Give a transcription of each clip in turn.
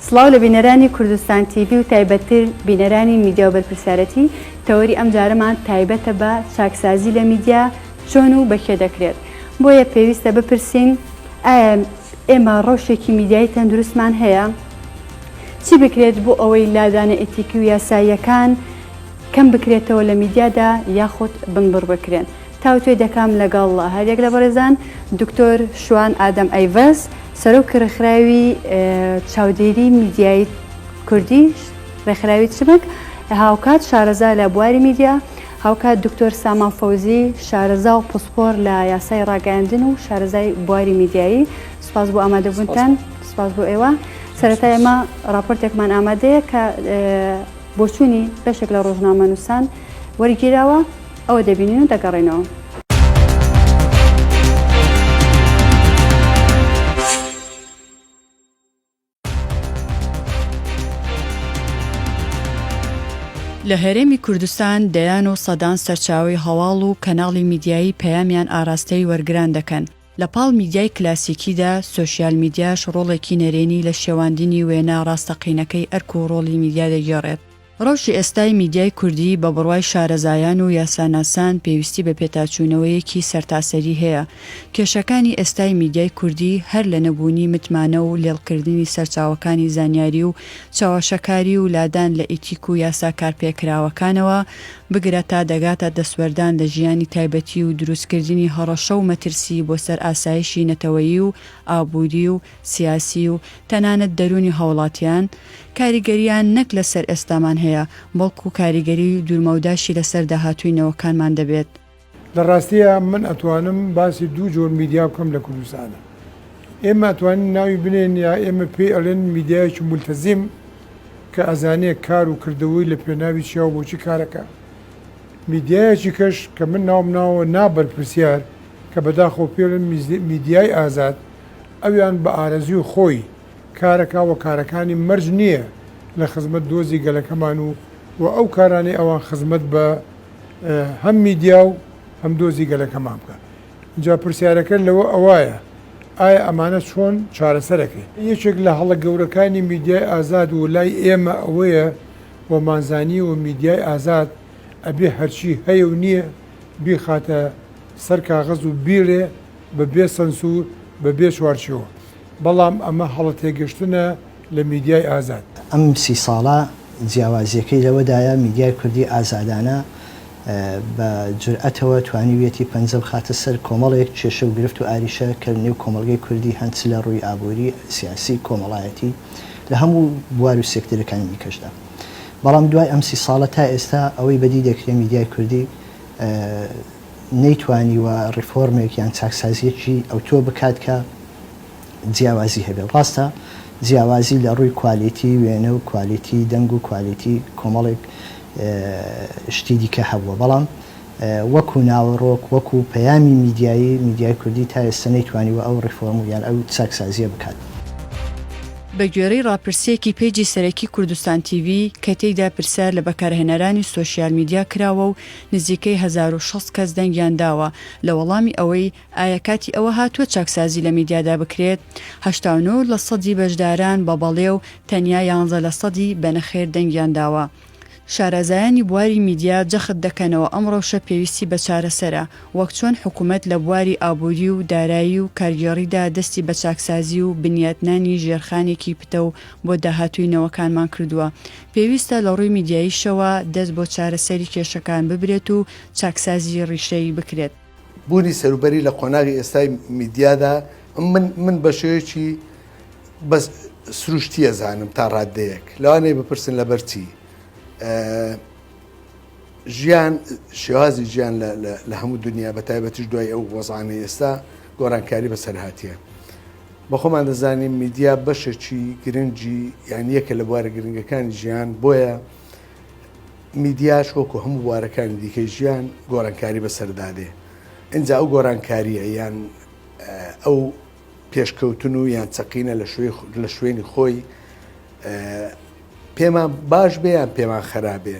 سڵاو لە بینەرانی کوردستان تیڤی و تایبەتتر بینەرانی میدیا و بەرپرسیارەتی، تەوەری ئەمجارەمان تایبەتە بە چاکسازی لە میدیا چۆن و بە کێ دەکرێت؟ بۆیە پێویستە بپرسین ئایا ئێمە ڕەوشێکی میدیایی تەندروستمان هەیە؟ چی بکرێت بۆ ئەوەی لادانە ئیتیکی و یاساییەکان کەم بکرێتەوە لە میدیادا یاخود بنبڕ بکرێن؟ تاوتوێ دەکەم لەگەڵ هەریەک لە بەڕێزان دکتۆر شوان ئادەم ئەیڤەز سەرۆکی ڕێکخراوی چاودێری میدیایی کوردی ڕێکخراوی چمک هاوکات شارەزا لە بواری میدیا هاوکات دکتۆر سامان فەوزی شارەزا و پسپۆر لە یاسای ڕاگەیاندن و شارەزای بواری میدیایی سپاس بۆ ئامادەبوونتان سپاس بۆ ئێوە سەرەتا ئێمە راپۆرتێکمان ئامادەیە کە بۆچوونی بەشێک لە ڕۆژنامەنووسان وەرگیراوە ئەوە دەبینین و دەگەڕێینەوە. لە هەرێمی کوردستان دەیان و سەدان سەرچاوەی هەواڵ و کەناڵی میدیایی پەیامیان ئاراستەی وەرگران دەکەن، لە پاڵ میدیای کلاسیکیدا سۆشیال میدیاش ڕۆڵێکی نەرێنی لە شێواندنی وێنا ڕاستەقینەکەی ئەرک و ڕۆڵی میدیا دەگێڕێت. ڕەوشی ئێستای میدیای کوردی بە بڕوای شارەزایان و یاساناسان پێویستی بە پێتاچوونەوەیەکی سەرتاسەری هەیە. کێشەکانی ئێستای میدیای کوردی هەر لە نەبوونی متمانە و لێڵکردنی سەرچاوەکانی زانیاری و چەواشەکاری و لادان لە ئیتیک و یاسا کارپێکراوەکانەوە بگرە تا دەگاتە دەستوەردان لە ژیانی تایبەتی و دروستکردنی هەڕەشە و مەترسی بۆ سەر ئاسایشی نەتەوەیی و ئابووری و سیاسی و تەنانەت دەروونی هاوڵاتیان، کاریگەرییان نەک لەسەر ئێستامان هەیە، بەڵکو کاریگەریی دوورمەوداشی لەسەر داهاتووی نەوەکانمان دەبێت. لە ڕاستیا من ئەتوانم باسی دوو جۆر میدیا بکەم لە کوردستانا. ئێمە ئەتوانین ناوی بنێین یا ئێمە پێی ئەڵێن میدیایەکی مولتەزیم کە ئەزانێ کار و کردەوەی لە پێناوی چیا و بۆچی کارەکا. میدیایەکی کەش کە من ناوم ناوە نا بەرپرسیار کە بەداخەوە پێی ئەڵێن میدیای ئازاد ئەویان بە ئارەزووی خۆی کارەکا و کارەکانی مەرج نییە لە خزمەت دۆزی گەلەکەمان و و ئەو کارانەی ئەوان خزمەت بە هەم میدیا و هەم دۆزی گەلەکەمان بکا. ئینجا پرسیارەکە لەوە ئەوایە ئایا ئەمانە چۆن چارەسەرەکرێن؟ یەکێک لە هەڵە گەورەکانی میدیای ئازاد و لای ئێمە ئەوەیە وامانزانیوە میدیای ئازاد ئەبێ هەرچی هەیە و نییە بیخاتە سەر کاغەز و بیڵێ بە بێ سەنسور بە بێ چوارچێوە بەڵام ئەمە هەڵە تێگەشتنە لە میدیای ئازاد. ئەم سی ساڵە جیاوازییەکەی لەوەدایە میدیای کوردی ئازادانە بە جورئەتەوە توانیویەتی پەنجە بخاتە سەر کۆمەڵێک کێشە و گرفت و ئاریشە کە لە نێو کۆمەڵگەی کوردی هەن چ لە ڕووی ئابووری، سیاسی، کۆمەڵایەتی لە هەموو بوار و سێکتەرەکانی دیکەشدا. بەڵام دوای ئەم سی ساڵە تا ئێستا ئەوەی بەدی دەکرێ میدیای کوردی نەیتوانیوە ڕیفۆرمێک یان چاکسازییەکی ئەوتۆ بکات کە جیاوازی هەبێت. ڕاستە جیاوازی لە ڕووی کوالێتی وێنە و کوالێتی دەنگ و کوالێتی کۆمەڵێک شتی دیکە هەبووە، بەڵام وەکو ناوەڕۆک، وەکو پەیامی میدیایی، میدیای کوردی تا ئێستا نەیتوانیوە ئەو ڕیفۆرم و یان ئەو چاکسازییە بکات. بە گوێرەی ڕاپرسییەکی پەیجی سەرەکی کوردستان تیڤی کە تێیدا پرسیار لە بەکارهێنەرانی سۆشیال میدیا کراوە و نزیکەی 1060 کەس دەنگیان داوە لە وەڵامی ئەوەی ئایا کاتی ئەوە هاتووە چاکسازی لە میدیادا بکرێت؟ 89 لە سەدی بەشداران بە بەڵێ و تەنیا یانزە لە سەدی بە نەخێر دەنگیان داوە. شارەزایانی بواری میدیا جەخت دەکەنەوە ئەم ڕەوشە پێویستی بە چارەسەرە، وەک چۆن حکومەت لە بواری ئابووری و دارایی و کارگێڕیدا دەستی بە چاکسازی و بنیاتنانی ژێرخانێکی پتەو بۆ داهاتووی نەوەکانمان کردووە، پێویستە لە ڕووی میدیاییشەوە دەست بۆ چارەسەری کێشەکان ببرێت و چاکسازی ڕیشەیی بکرێت. بوونی سەروبەری لە قۆناغی ئێستای میدیادا من من بە شێوەیەکی بەس سروشتی ئەزانم تا ڕاددەیەک لەوانەیە بپرسن لەبەر چی ژیان شێوازی ژیان لە هەموو دنیا بە تایبەتیش دوای ئەو وەزانەی ئێستا گۆڕانکاری بەسەر هاتیە بە خۆمان دەزانین میدیا بەشێکی گرنگی یان یەکە لە بوارە گرنگەکانی ژیان بۆیە میدیاش وەکو هەموو بوارەکانی دیکەی ژیان گۆڕانکاری بەسەردا دێ ئینجا ئەو گۆڕانکاریە یان ئەو پێشکەوتن و یان چەقینە لە شوێنی خۆی پێمان باش بێ یان پێمان خەرابێ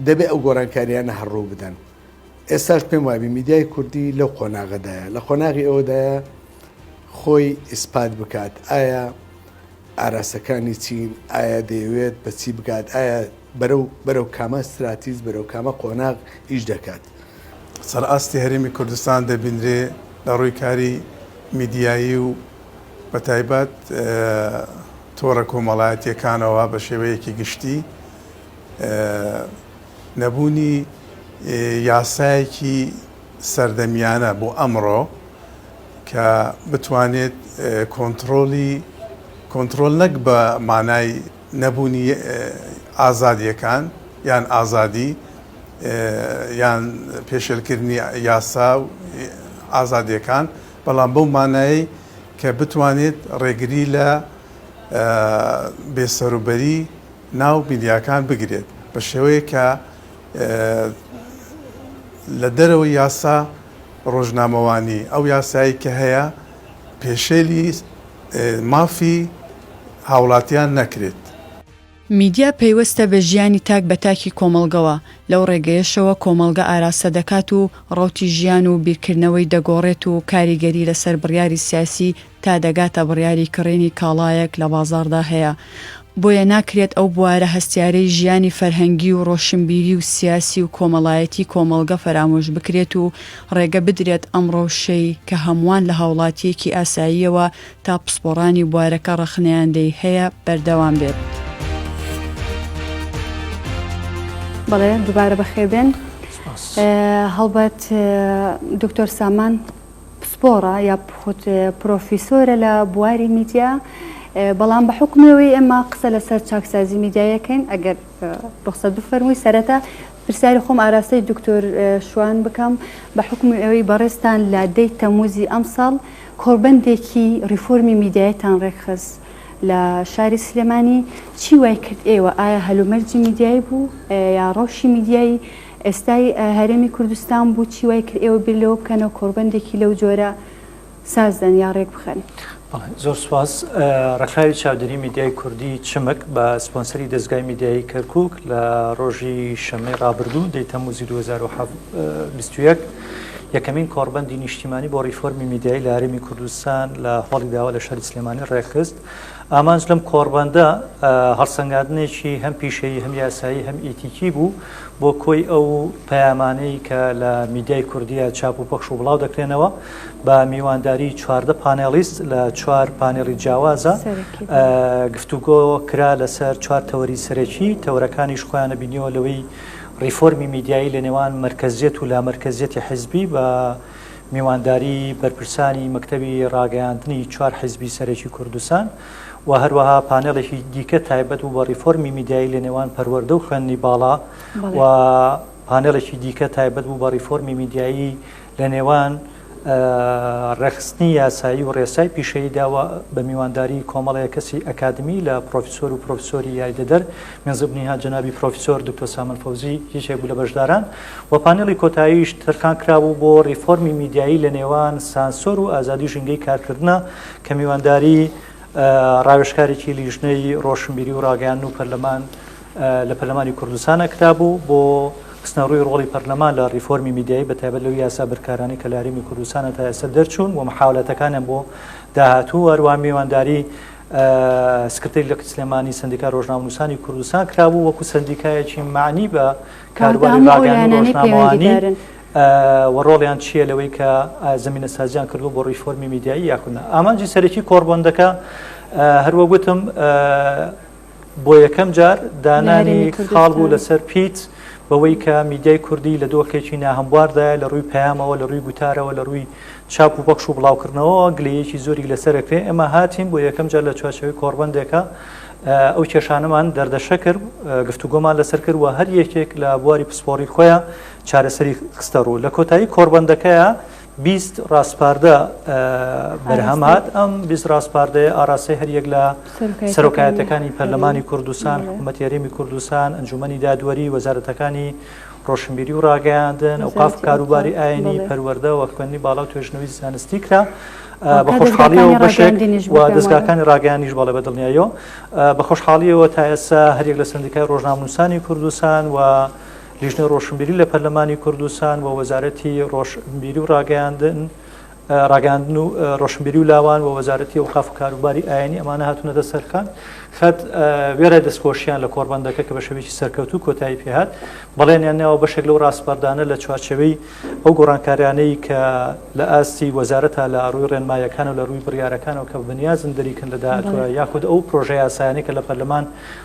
دەبێ ئەو گۆڕانکاریانە هەر ڕوو بدەن ئێستاش پێم وابی میدیای کوردی لەو قۆناغەدایە لە قۆناغی ئەوەدایە خۆی ئیسپات بکات ئایا. ئاراستەکانی چین، ئایا دەیەوێت بە چی بگات، ئایا بەرەو بەرەو کامە ستراتیج، بەرەو کامە قۆناغ ئیش دەکات. سەر ئاستی هەرێمی کوردستان دەبینرێ لە ڕووی کاری میدیایی و بە تایبەت تۆڕە کۆمەڵایەتییەکانەوە بە شێوەیەکی گشتی نەبوونی یاسایەکی سەردەمیانە بۆ ئەمڕۆ کە بتوانێت کۆنتڕۆلی کۆنتڕۆل نەک بە مانای نەبوونی ئازادییەکان یان ئازادی یان پێشێلکردنی یاسا و ئازادییەکان بەڵام بەو مانایەی کە بتوانێت ڕێگری لە بێسەروبەری ناو میدیاکان بگرێت بە شێوەیەک کە لە دەرەوەی یاسا ڕۆژنامەوانی ئەو یاسایەی کە هەیە پێشێلی مافی هاوڵاتیان نەکرێت. میدیا پەیوەستە بە ژیانی تاک بە تاکی کۆمەڵگەوە، لەو ڕێگەیەشەوە کۆمەڵگە ئاراستە دەکات و ڕەوتی ژیان و بیرکردنەوەی دەگۆڕێت و کاریگەری لەسەر بڕیاری سیاسی تا دەگاتە بڕیاری کڕینی کاڵایەک لە بازاڕدا هەیە. بۆیە ناکرێت ئەو بوارە هەستیارەی ژیانی فەرهەنگی و ڕۆشنبیری و سیاسی و کۆمەڵایەتی کۆمەڵگە فەرامۆش بکرێت و ڕێگە بدرێت ئەم ڕەوشەی کە هەمووان لە هاوڵاتییەکی ئاساییەوە تا پسپۆڕانی بوارەکە ڕەخنەیان لێی هەیە بەردەوام بێت. بەڵێ دووبارە بەخێربێن. هەڵبەت دکتۆر سامان پسپۆڕە یا خود پرۆفیسۆرە لە بواری میدیا، بەڵام بە حوکمی ئەوەی ئێمە قسە لەسەر چاکسازی میدیایەکەین، ئەگەر ڕوخسەت بفەرمووی سەرەتا پرسیاری خۆم ئاراستەی دکتۆر شوان بکەم، بە حوکمی ئەوەی بەڕێزتان لە دەی تەمووزی ئەمساڵ کۆڕبەندێکی ڕیفۆرمی میدیایتان ڕێکخست لە شاری سلێمانی، چی وای کرد ئێوە، ئایا هەلومەرجی میدیایی بوو یا ڕەوشی میدیایی ئێستای هەرێمی کوردستان بوو چی وای کرد ئێوە بیر لەوە بکەنەوە کۆڕبەندێکی لەو جۆرە ساز دەن یا ڕێک بخەن؟ بەڵێ زۆر سوپاس. ڕێکخراوی چاودێری میدیای کوردی چمک بە سپۆنسەری دەزگای میدیایی کەرکوک لە ڕۆژی شەممەی ڕابردوو دەی تەمموزی 2021 یەکەمین کۆڕبەندی نیشتیمانی بۆ ڕیفۆرمی میدیایی لە هەرێمی کوردستان لە هۆڵی داوا لە شاری سلێمانی ڕێکخست. ئامانج لەم کۆڕبەندە هەڵسەنگاندنێکی هەم پیشەیی هەم یاسایی هەم ئیتیکی بوو بۆ کۆی ئەو پەیامانەی کە لە میدیای کوردیە چاپ و پەخش و بڵاو دەکرێنەوە بە میوانداری 14 پانێڵیست لە چوار پانێڵی جیاوازە گفتوگۆ کرا لەسەر چوار تەوەری سەرەکی تەوەرەکانیش خۆیانە بینیەوە لەوەی ڕیفۆرمی میدیایی لە نێوان مەرکەزیەت و لامەرکەزیەتی حزبی بە میوانداری بەرپرسانی مەکتەبی ڕاگەیاندنی چوار حیزبی سەرەکی کوردستان و هەروەها پانێڵێکی دیکە تایبەت بوو بە ڕیفۆرمی میدیایی لە نێوان پەروەردە و خوێندنی باڵا و پانێڵێکی دیکە تایبەت بوو بە ڕیفۆرمی میدیایی لە نێوان ڕێکخستنی یاسایی و ڕێسای پیشەییدا و بە میوانداری کۆمەڵێک کەسی ئەکادمی لە پرۆفیسۆر و پرۆفیسۆری یاریدەدەر من ضمنها جەنابی پرۆفیسۆر دکتۆر سامان فەوزی یەکێک بوو لە بەشداران و پانێڵی کۆتاییش تەرخان کرابوو بۆ ڕیفۆرمی میدیایی لە نێوان سانسۆر و ئازادی ژینگەی کارکردنە کە میوانداری ڕاوێژکارێکی لیژنەی ڕۆشنبیری و ڕاگەیاندن و پەرلەمان لە پەرلەمانی کوردستانە کرابوو بۆ خستنەڕووی ڕۆڵی پەرلەمان لە ڕیفۆرمی میدیایی بە تایبەت لەو یاسا بەرکارانەی کە لە هەرێمی کوردستانە تا ئێستا دەرچوون و محاولاتەکانیان بۆ داهاتوو و هەروەها میوانداری سکرتێری لقی سلێمانی سەندیکای ڕۆژنامەنووسانی کوردستان کرابوو وەکو سەندیکایەکی مەعنی بە کاروباری ڕاگەیاندن و ڕۆژنامەوانی و ڕۆڵیان چییە لەوەی کە زەمینەسازیان کردووە بۆ ڕیفۆرمی میدیایی یاخود نا. ئامانجی سەرەکی کۆڕبەندەکە هەروەک وتم بۆ یەکەم جار دانانی خاڵ بوو لەسەر پیت بەوەی کە میدیای کوردی لە دۆخێکی ناهەمواردایە لە ڕووی پەیامەوە لە ڕووی گوتارەوە لە ڕووی چاپ و پەخش و بڵاوکردنەوەوە گلەیەکی زۆری لەسەر ئەکرێ ئێمە هاتین بۆ یەکەم جار لە چوارچێوەی کۆڕبەندێکە ئەو کێشانەمان دەردەشە کرد گفتوگۆمان لەسەر کرد و هەر یەکێک لە بواری پسپۆڕی خۆیان چارەسەری خستە ڕوو لە کۆتایی کۆڕبەندەکەیە 20 ڕاسپاردە بەرهەم هات ئەم 20 ڕاسپاردەیە ئاراستەی هەر یەک لە سەرۆکایەتەکانی پەرلەمانی کوردستان حکوومەتی هەرێمی کوردستان ئەنجومەنی دادوەری وەزارەتەکانی ڕۆشنبیری و ڕاگەیاندن، ئەوقاف و کاروباری ئایینی، پەروەردە و خوێندنی باڵا و توێژینەوەی زانستی کرا. بە خۆشحاڵیەوە بەشێک و دەزگاکانی ڕاگەیاندنیش بەڵێ بە دڵنیاییەوە بە خۆشحاڵیەوە تا ئێستا هەریەک لە سەندیکای ڕۆژنامەنووسانی کوردستان و لیژنەی ڕۆشنبیری لە پەرلەمانی کوردستان و وەزارەتی ڕۆشنبیری و ڕاگەیاندن. ڕاگەیاندن و ڕۆشنبیری و لاوان و وەزارەتی ئەوقاف و کاروباری ئایینی ئەمانە هاتوونەتە سەر خەت وێڕای دەستخۆشیان لە کۆڕبەندەکە کە بە شێوەیەکی سەرکەوتوو کۆتایی پێهات بەڵێنیان ناوە بەشێک لەو ڕاسپاردانە لە چوارچێوەی ئەو گۆڕانکاریانەی کە لە ئاستی وەزارەتا لە ڕووی ڕێنمایەکان و لە ڕووی بڕیارەکانەوە کە بەنیازن دەریکەن لە داهاتووە یاخود ئەو پرۆژە یاسایانەی کە لە پەرلەمان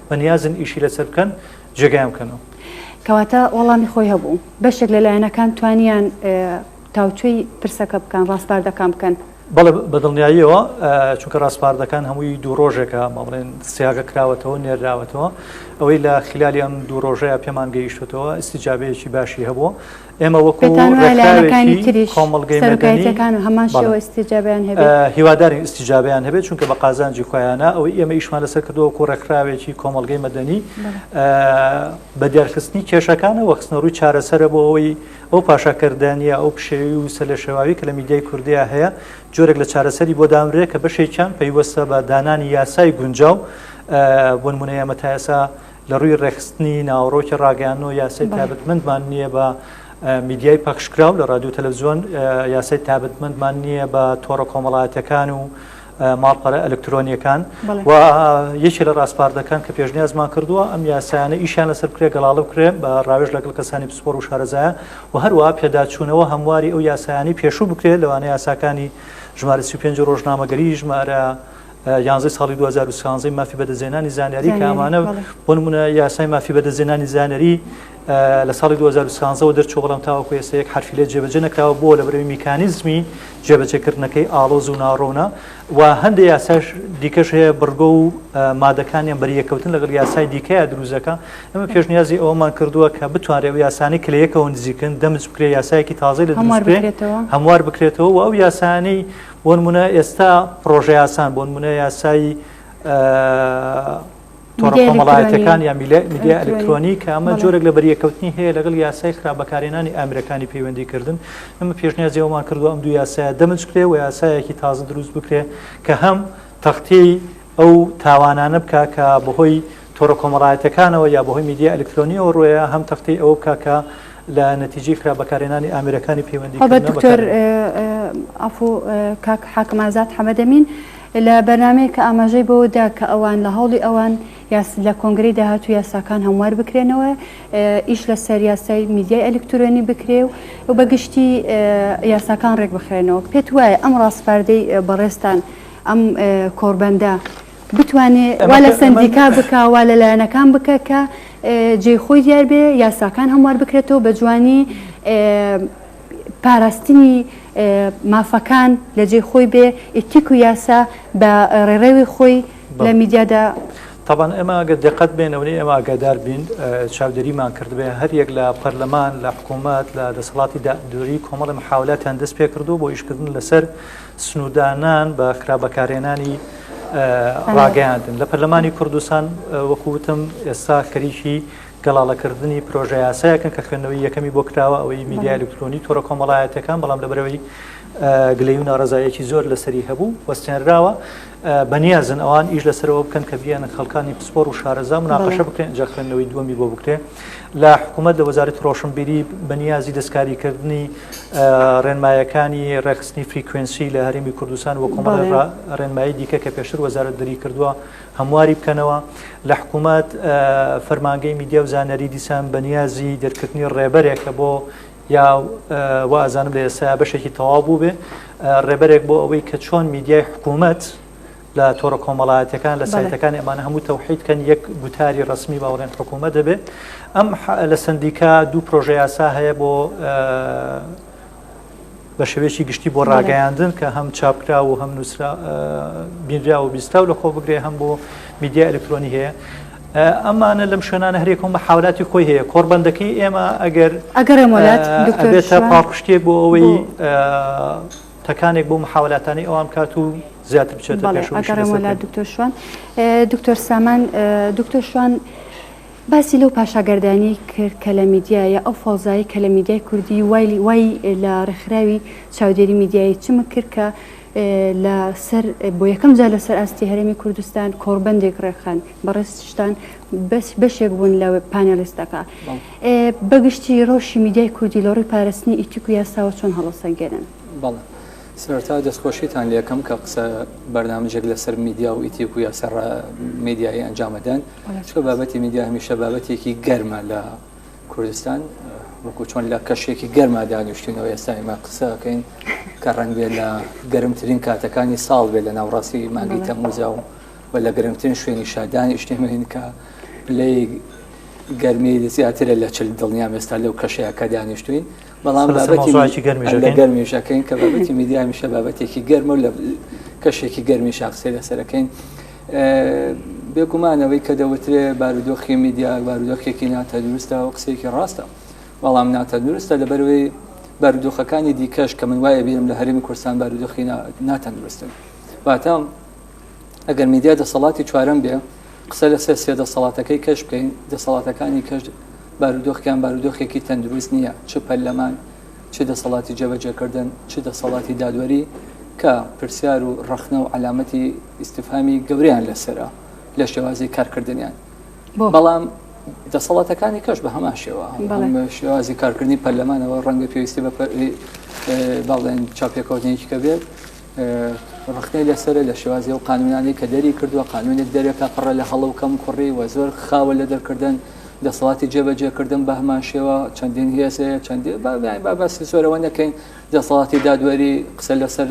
بەنیازن ئیشی لەسەر بکەن جێگایان بکەنەوە. کەواتە وەڵامی خۆی هەبوو. بەشێک لە لایەنەکان توانیان تاوتوێی پرسەکە بکەن، ڕاسپاردەکان بکەن. بەڵێ بەدڵنیاییەوە، چونکە ڕاسپاردەکان هەمووی دوو ڕۆژێکە با بڵێن سیاغە کراوەتەوە نێرراوەتەوە، ئەوەی لە خلالی ئەم دوو ڕۆژەیە پێمان گەیشتوتەوە ئیستیجابەیەکی باشی هەبووە، ئێمە وەکو پێتان وایە لایەنەکانی ڕێکخراوێکی تریش کۆمەڵگەی مەدەنی سەرۆکایەتیەکان هەمان بەڵێ شێوە ئیستیجابەیان هەبێت؟ هیوادارین ئیستیجابەیان هەبێت، چونکە بە قازانجی خۆیانە، ئەوەی ئێمە ئیشمان لەسەر کردووە وەکو ڕێکخراوێکی کۆمەڵگەی مەدەنی بە دیارخستنی کێشەکانە و خستنەڕووی چارەسەرە بۆ ئەوەی ئەو پاشاکردانییە، ئەو پشێوی و سەرلێشێواوی کە لە میدیای کوردییا هەیە، جۆرێک لە چارەسەری بۆ دانرێ کە بەشێکیان پەیوەستە بە دانانی یاسای گونجاو، بۆ نموونە ئێمە تا ئێستا لە ڕووی ڕێکخستنی ناوەڕۆکی ڕاگەیاندن و یاسای تایبەتمەندمان نییە بە میدیای پەخشکراو لە ڕادیۆ تەلەڤزیۆن، یاسای تایبەتمەندمان نییە بە تۆڕە کۆمەڵایەتییەکان و ماڵپەڕە ئەلکترۆنییەکان و یەکێ لە ڕاسپاردەکان کە پێشنیازمان کردووە ئەم یاسایانە ئیشیان لەسەر بکرێ گەڵاڵە بکرێ بە ڕاوێژ لەگەڵ کەسانی پسپۆڕ و شارەزایە و هەروەها پێداچوونەوە هەمواری ئەو یاسایانەی پێشوو بکرێت لەوانە یاساکانی ژمارە 35 ڕۆژنامەگەری ژمارە یانزەی ساڵی 2013 مافی بەدەستهێنانی زانیاری کە ئەمانە بۆ نمونە یاسای مافی بەدەستهێنانی زانیاری لە ساڵی 2013 ەوە دەرچووە بەڵام تاوەکو ئێستا یەک حەرفی لێ جێبەجێ نەکراوە بۆ لەبەرئەوەی میکانیزمی جێبەجێکردنەکەی ئاڵۆز و ناڕوونە و هەندێک یاساش دیکەش هەیە بڕگە و مادەکانیان بەریەککەوتن لەگەڵ یاسای دیکەیە دروست دەکا ئێمە پێشنیازی ئەوەمان کردووە کە بتوانرێت ئەو یاسانەی کە لە یەکەوە نزیکن دەمج بکرێت یاسایەکی تازەی لە دروست بکرێت هەموار بکرێتەوە و ئەو یاسانەی بۆ نمونە ئێستا پڕۆژە یاسان بۆ نمونە یاسای تۆڕە کۆمەڵایەتیەکان یا میدیای ئەلکترۆنی کە ئەمە جۆرێک لە بەریەکەوتنی هەیە لەگەڵ یاسای خراپ بەکارهێنانی ئامرەکانی پەیوەندیکردن ئەمە پێشنیازی ئەومان کردووە ئەم دوو یاسایە دەمج بکرێ و یاسایەکی تازە دروست بکرێ کە هەم تەختیی ئەو تاوانانە بکا کە بەهۆی تۆڕە کۆمەڵایەتەکانەوە یا بەهۆی میدیای ئەلکترۆنیەوە ڕۆیە هەم تەختەی ئەوە بکا کە لە نەتیجەی خراپ بەکارهێنانی ئامێرەکانی پەیوەندی هەڵبەت دکتۆر عەفو کاک حاکم ئازاد حەمەدەمین لە بەرنامەیەک کە ئاماژەی بەوە دا کە ئەوان لە هەوڵی ئەوان لە کۆنگرەی داهاتوو یاساکان هەموار بکرێنەوە ئیش لەسەر یاسای میدیای ئەلکترۆنی بکرێ و بە گشتی یاساکان ڕێک بخرێنەوە پێت وایە ئەم ڕاسپاردەی بەڕێزتان ئەم کۆڕبەندە بتوانێ وا لە سەندیکا بکا وا لە لایەنەکان بکە کە جێی خۆی دیار بێ یاساکان هەموار بکرێتەوە بە جوانی پاراستنی مافەکان لە جێی خۆی بێ، ئیتیک و یاسا بە ڕێڕەوی خۆی لە میدیادا. تەبعەن ئێمە ئەگەر دقەت بێن ئەوەی ئێمە ئاگادار بین چاودێریمان کردبێ هەر یەک لە پەرلەمان لە حکوومەت لە دەسەڵاتی دادوەری کۆمەڵی محاولاتیان دەست پێ کردووە بۆ ئیشکردن لەسەر سنووردانان بە خراپ بەکارهێنانی ڕاگەیاندن لە پەرلەمانی کوردستان وەکو وتم ئێستا خەریکی گەڵاڵەکردنی پرۆژە یاسایەکن کە خوێندنەوەی یەکەمی بۆ کراوە ئەوەی میدیای ئەلکترۆنی تۆڕە کۆمەڵایەتەکان بەڵام لەبەرەوەی گلەی و ناڕەزایەکی زۆر لەسەری هەبوو وەستێنراوە بەنیازن ئەوان ئیش لەسەرەوە بکەن کە بیانە خەڵکانی پسپۆر و شارەزا مناقەشە بکرێن ئینجا خوێندنەوەی دووەمی بۆ بکرێ لە حکوومەت لە وەزارەتی ڕۆشنبیری بەنیازی دەستکاریکردنی ڕێنمایەکانی ڕێکخستنی frequency لە هەرێمی کوردستان و کۆمەڵی ڕێنمایی دیکە کە پێشتر وەزارەت دەری کردووە هەمواری بکەنەوە. لە حکوومەت فەرمانگەی میدیا و زانیاری دیسان بەنیازی دەرکردنی ڕێبەرێکە بۆ یا وا ئەزانم لە ئێستا بەشێکی تەواو بوو بێ ڕێبەرێک بۆ ئەوەی کە چۆن میدیای حکوومەت لە تۆڕە کۆمەڵایەتەکان لە سایتەکانی ئەمانە هەموو تەوحید کەن یەک گوتاری ڕسمی باوەڕێن حکوومەت دەبێت ئەم لە سندیکا دوو پرۆژە یاسا هەیە بۆ بە شێوەیەکی گشتی بۆ ڕاگەیاندن کە هەم چاپکراو و هەم نووسرا بینرا و بیستراو لە خۆ بگرێ هەم بۆ میدیا ئەلکترۆنی هەیە ئەمانە لەم شوێنانە هەرێکم بە حاولاتی خۆی هەیە کۆڕبەندەکەی ئێمە ئەگەر ئەگەر ئەبێتە پاڵپشتێک بۆ ئەوەی تەکانێک بۆ محاولاتانی ئەوان بکات و زیاتر بچێتە پێش ئەگەڕێمەوە دکتۆر شوان دکتۆر سامان دکتۆر شوان باسی لەو پاشاگەردانیەی کرد کە لە میدیا یا ئەو فەوزایەی کە لە میدیای کوردی وای وای لە ڕێکخراوی چاودێری میدیایی چمک کرد کە لە سەر بۆ یەکەم جار لەسەر ئاستی هەرێمی کوردستان کۆڕبەندێک ڕێکخەن بەڕێزتان بەس بەشێک بوون لە پانێڵیستەکە بەگشتی ڕەوشی میدیای کوردی لە ڕووی پارستنی ئیتیک و یاساوە چۆن هەڵەسەنگێنن؟ بەڵێ. سەرەتا دەستخۆشیتان لێکەم کە قسە بەرنامەجێک لەسەر میدیا و ئیتیک و یاسا میدیایی ئەنجامەدەن چکە بابەتی میدیا هەمیشە بابەتێکی گەرمە لە کوردستان وەکو چۆن لە کەشێکی گەرما دانیشتینەوە ئێستا ئێمە قسەکەین کە ڕەنگ بێت لە گەرمترین کاتەکانی ساڵ بێت لە ناوڕاستی مانگی تەمموزا و و لە گەرمترین شوێنی شادانیشتێمەین کە پلەی گەرمی زیاترە لە چل دڵنیام ئێستا لەو کەشەیە کە دانیشتوین بەڵام بابەتی گەرمیشەکەین کە بابەتی میدیا هەمیشە بابەتێکی گەرمە و لە کەشێکی گەرمی شاقسەی لەسەرەکەین بێگومانەوەی کە دەوترێ بارودۆخی میدیا بارودۆخێکی ناتەندروستە و قسەیەکی ڕاستە بەڵام ناتەندروستە لەبەرەوەی بارودۆخەکانی دیکەش کە من وایە بیرم لە هەرێمی کوردستان بارودۆخی ناتەندروستن واتە ئەگەر میدیا دەسەڵاتی چوارەم بێ قسە لەسەر سێ دەسەڵاتەکەی کەش بکەین دەسەڵاتەکانی کەش بارودۆخیان بارودۆخێکی تەندروست نییە چ پەرلەمان چ دەسەڵاتی جێبەجێکردن چ دەسەڵاتی دادوەری کە پرسیار و ڕەخنە و عەلامەتی ئیستفهامی گەورەیان لەسەرە لە شێوازی کارکردنیان بەڵام دەسەڵاتەکانی کەش بە هەمان شێوە شێوازی کارکردنی پەرلەمانەوە ڕەنگە پێویستی بە باڵێن چاپێکەوتنێکی کە بێت ڕەخنەی لەسەرە لە شێوازی ئەو قانونانەی کە دەری کردووە، قانونێک دەرەکا پڕە لە هەڵە و کەم کوڕی و زۆر خاوە لە دەرکردن، دەسەڵاتی جێبەجێکردن بە هەمان شێوە چەندین هێز هەیە چەندین با باسی زۆرەوە نەکەین دەسەڵاتی دادوەری قسە لەسەر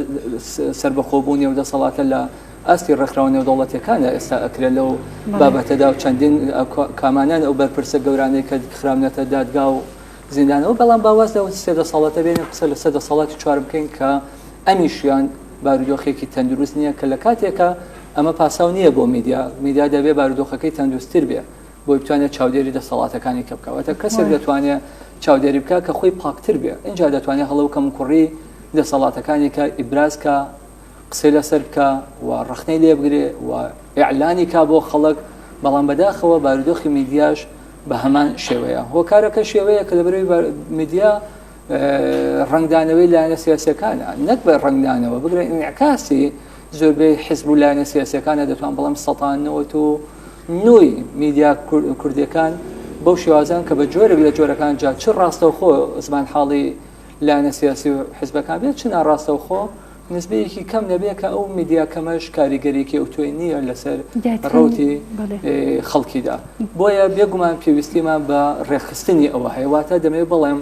سەربەخۆبوونی و دەسەڵاتە لە ئاستی ڕێکخراوە نێودەوڵەتیەکاندا ئێستا ئەکرێت لەو بابەتەدا و چەندین کامانان ئەو بەرپرسە گەورانەی کە خراونەتە دادگا و زیندانەوە بەڵام با واز لەو سێ دەسەڵاتە بێنین قسە لەسەر دەسەڵاتی چوار بکەین کە ئەمیشیان بارودۆخێکی تەندروست نییە کە لە کاتێکە ئەمە پاساو نییە بۆ میدیا میدیا دەبێ بارودۆخەکەی تەندروستتر بێ بۆی بتوانێت چاودێری دەسەڵاتەکانی کە بکەوەتە کەسێک دەتوانێت چاودێری بکە کە خۆی پاکتر بێ اینجا دەتوانێت هەڵە و کەموکوڕی دەسەڵاتەکانی کە ئیبراز کە قسەی لەسەر بکا و ڕەخنەی لێ بگرێ و ئیعلانی کا بۆ خەڵک، بەڵام بەداخەوە بارودۆخی میدیاش بە هەمان شێوەیە. هۆکارەکە شێوەیە کە لەبەرەوەی میدیا ڕەنگدانەوەی لایەنە سیاسیەکانە، نەک بە ڕەنگدانەوە بگرە ئینعکاسی زۆربەی حزب و لایەنە سیاسیەکانە دەتوان بڵێم سەتان نەوەت و نۆی میدیا کوردیەکان بەو شێوازان کە بە جۆرێک لە جۆرەکان جا چ ڕاستەوخۆ زمان حاڵی لایەنە سیاسی و حزبەکان بێت چ ناڕاستەوخۆ نسبەیەکی کەم نەبێ کە ئەو میدیا کەمەش کاریگەریەکی ئەوتۆی نییە لەسەر ڕەوتی خەڵکیدا بۆیە بێگومان پێویستیمان بە ڕێکخستنی ئەوە هەیە واتە دەمەوێت بڵێم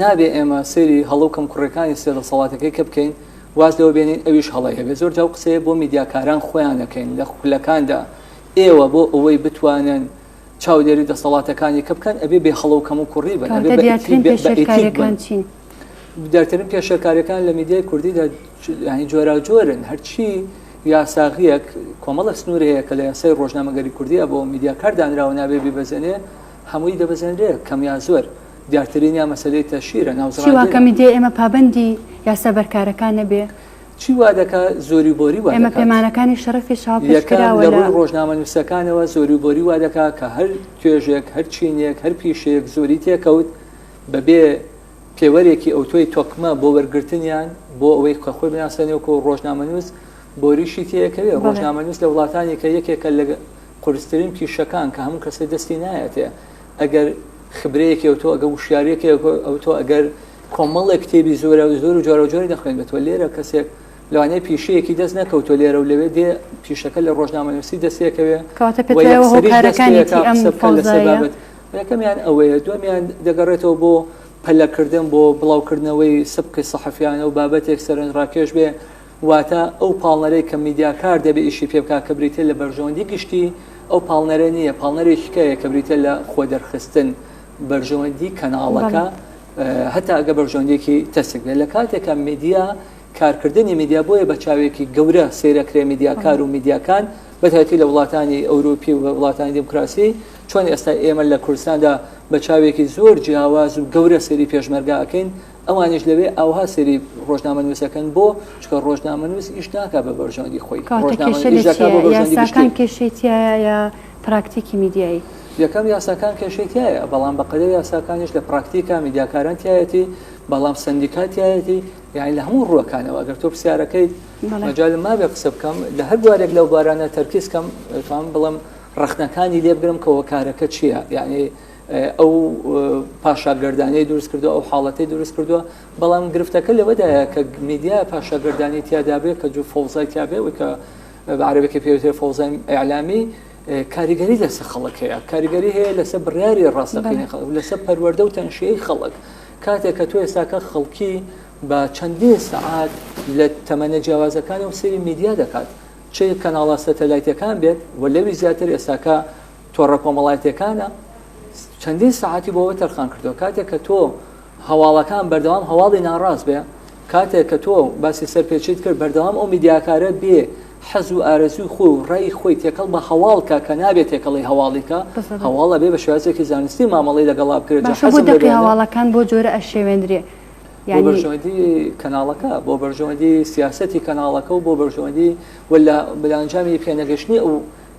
نابێ ئێمە سەیری هەڵە و کەم کوڕەکانی سێ دەسەڵاتەکەی کە بکەین واز لەوە بێنین ئەویش هەڵەی هەبێ زۆر جاو قسەیە بۆ میدیاکاران خۆیان دەکەین لە خولەکاندا ئێوە بۆ ئەوەی بتوانن چاودێری دەسەڵاتەکانی کە بکەن ئەبێ بێ هەڵە و کەم و کوڕی بن ئەبێ دیارترین پێشێلکاریەکان چین؟ دیارترین پێشێلکاریەکان لە میدیای کوردیدا یعنی جۆراوجۆرن هەرچی یاساغیەک کۆمەڵە سنوور هەیە کە لە یاسای ڕۆژنامەگەری کوردیە بۆ میدیاکار دانراوە نابێ بیبەزێنێ هەمووی دەبەزێنرێ کەم یا زۆر دیارترین یا مەسەلەی تەشهیرە ناوزڕاندنە. چی وا کە میدیای ئێمە پابەندی یاسا بەرکارەکان نەبێ؟ چی وا دەکا زۆری و بۆری وا ئێمە دەکات. پەیمانەکانی شەرەفیش هاوپێچ یەکەم کراوە لە لە. ڕووی ڕۆژنامەنووسەکانەوە زۆری و بۆری وا دەکا کە هەر توێژێک، هەر چینێک، هەر پیشەیەک زۆری تێکەوت بەبێ پێوەرێکی ئەوتۆی تۆکمە بۆ وەرگرتنیان بۆ ئەوەی کە خۆی بناسێنێ وەکوو ڕۆژنامەنووس بۆریشی تێکەوێ. بەڵێ. ڕۆژنامەنووس لە وڵاتانی کە یەکێکە لە قورسترین پیشەکان کە هەموو کەسێ دەستی نایەتێ ئەگەر خبرەیەکی ئەوتۆ ئەگەر وشیارییەکی ئەوتۆ ئەگەر کۆمەڵێک کتێبی زۆرە زۆر و جۆراوجۆری دەخوێنێتەوە لێرە کەسێک لەوانەیە پیشەیەکی دەست نەکەوتووە لێرە و لەوێ دێ پیشەکە لە ڕۆژنامەنووسی دەستێکەوێ کەواتە پێت وایە هۆکارەکانیەتی ئەم فەوزایە؟ یەکەمیان ئەوەیە دووەمیان دەگەڕێتەوە بۆ پەلەکردن بۆ بڵاوکردنەوەی سبقی سەحەفیانە و بابەتێک سەرنجڕاکێش بێ واتە ئەو پاڵنەرەی کە میدیاکار دەبێ ئیشی پێ بکات کە بریتیە لە بەرژەوەندی گشتی ئەو پاڵنەرە نییە پاڵنەرێکی کەیە کە بریتیە لە خۆدەرخستن بەرژەوەندی کەناڵەکە هەتا ئەگە بەرژەوەندیەکی تەسک بێت لە کاتێکا میدیا کارکردنی میدیا بۆیە بە چاوێکی گەورە سەیرەکرێ میدیاکار و میدیاکان بەتایبەتی لە وڵاتانی ئەوروپی و وڵاتانی دیموکراسی چۆن ئێستا ئێمە لە کوردستاندا بە چاوێکی زۆر جیاواز و گەورە سەیری پێشمەرگە ئەکەین ئەوانیش لەوێ ئاوها سەیری ڕۆژنامەنووسەکەن بۆ چونکە ڕۆژنامەنووس ئیش ناکا بە بەرژەوەندی خۆی کەواتە ڕۆژنامەنووس کێشە ئیش لە دەکا چییە؟ بۆ بەرژەوەندی یاساکان گشتی. کێشەی تیایە یا پراکتیکی میدیایی؟ یەکەم یاساکان کێشەی تیایە، بەڵام بەقەدەر یاساکانیش لە پراکتیکا میدیاکاران تیایەتی، بەڵام سەندیکا تیایەتی، یانی لە هەموو ڕووەکانەوە ئەگەر تۆ پرسیارەکەیت مەجالم مابێ قسە بکەم لە هەر بوارێک لەو بوارانە تەرکیز کەم ئەتوانم بڵێم ڕەخنەکانی لێ بگرم کە هۆکارەکە چییە یانی. ئەو پاشاگەردانەی دروست کردووە ئەو حاڵەتەی دروست کردووە بەڵام گرفتەکە لەوەدایە کە میدیا پاشاگەردانی تیادا بێ کە جو فەوزای تیابێ و کە بە عەرەبەکە پێوترێ فەوزای ئیعلامی کاریگەری لەسەر خەڵک هەیە کاریگەری هەیە لەسەر بڕیاری ڕاستەقینەی خەڵک لەسەر پەروەردە و تەنشیەی خەڵک کاتێک کە تۆ ئێستاکە خەڵکی بە چەندین سەعات لە تەمەنە جیاوازەکانەوە سەیری میدیا دەکات چ کەناڵە سەتەلایتەکان بێت و لەوی زیاتر ئێستاکە تۆڕە کۆمەڵایەتیەکانە چەندین سەعاتی بۆ تەرخان کردووە کاتێک کە تۆ هەواڵەکان بەردەوام هەواڵی ناڕاست بێ کاتێک کە تۆ باسی سەرپێچیت کرد بەردەوام ئەو میدیاکارە بێ حەز و ئارەزووی خۆی و ڕێی خۆی تێکەڵ بە هەواڵ کە کە نابێت تێکەڵی هەواڵی کە هەواڵە بێ بە شێوازێکی زانستی مامەڵەی لەگەڵا بکرێت باشە بۆ دەقی هەواڵەکان بۆ جۆرە ئەشێوێندرێ بۆ بەرژەوەندی کەناڵەکە بۆ بەرژەوەندی سیاسەتی کەناڵەکە و بۆ بەرژەوەندی و لە بەرەنجامی پێنەگەشتنی ئەو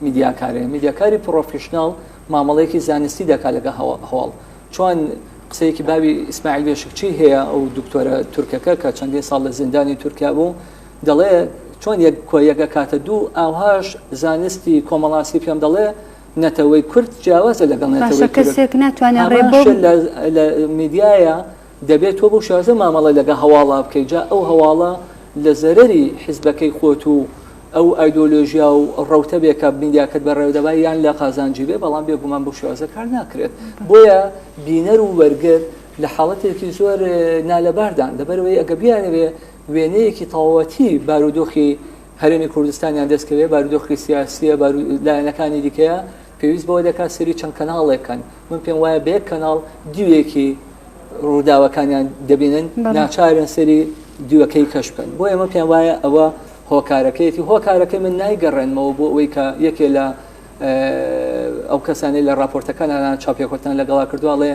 میدیاکارەیە میدیاکاری پڕۆفیشناڵ مامەڵەیەکی زانستی دەکات لەگەڵ هەواڵ چۆن قسەیەکی باوی ئیسماعیل بێشکچی هەیە ئەو دکتۆرە تورکەکە کە چەندین ساڵ لە زیندانی تورکیا بوو دەڵێ چۆن یەک کۆ یەک ئەکاتە دوو ئاوهاش زانستی کۆمەڵاسی پێم دەڵێ نەتەوەی کورد جیاوازە لەگەڵ نەتەوەی تورک کەسێک ناتوانێت ڕێ بۆ لە میدیایە دەبێت تۆ بەو شێوازە مامەڵە لەگە هەواڵا بکەیت جا ئەو هەواڵە لە زەرەری حیزبەکەی خۆت و ئەو ئایدۆلۆژیا و ڕەوتە بێ کە میدیاکەت بەڕێوە دەبا یان لە قازانجی بێ بەڵام بێگومان بەو شێوازە کار ناکرێت بۆیە بینەر و وەرگر لە حاڵەتێکی زۆر نالەباردان لەبەرەوەی ئەگە بیانەوێ وێنەیەکی تەواوەتی بارودۆخی هەرێمی کوردستانیان دەستکەوێ بارودۆخی سیاسیە بارو لایەنەکانی دیکەیە پێویست بەوە دەکات سەیری چەند کەناڵێک کەن من پێم وایە بە یەک کەناڵ دیوێکی ڕووداوەکانیان دەبینن ناچارن سەری دیوەکەی کەش بکەن بۆ ئێمە پێم وایە ئەوە هۆکارەکەیەتی هۆکارەکەی من نایگەڕێنمەوە بۆ ئەوەی کە یەکێ لە ئەو کەسانەی لە راپۆرتەکان چاپێکوتان لەگەڵا کردوواڵێ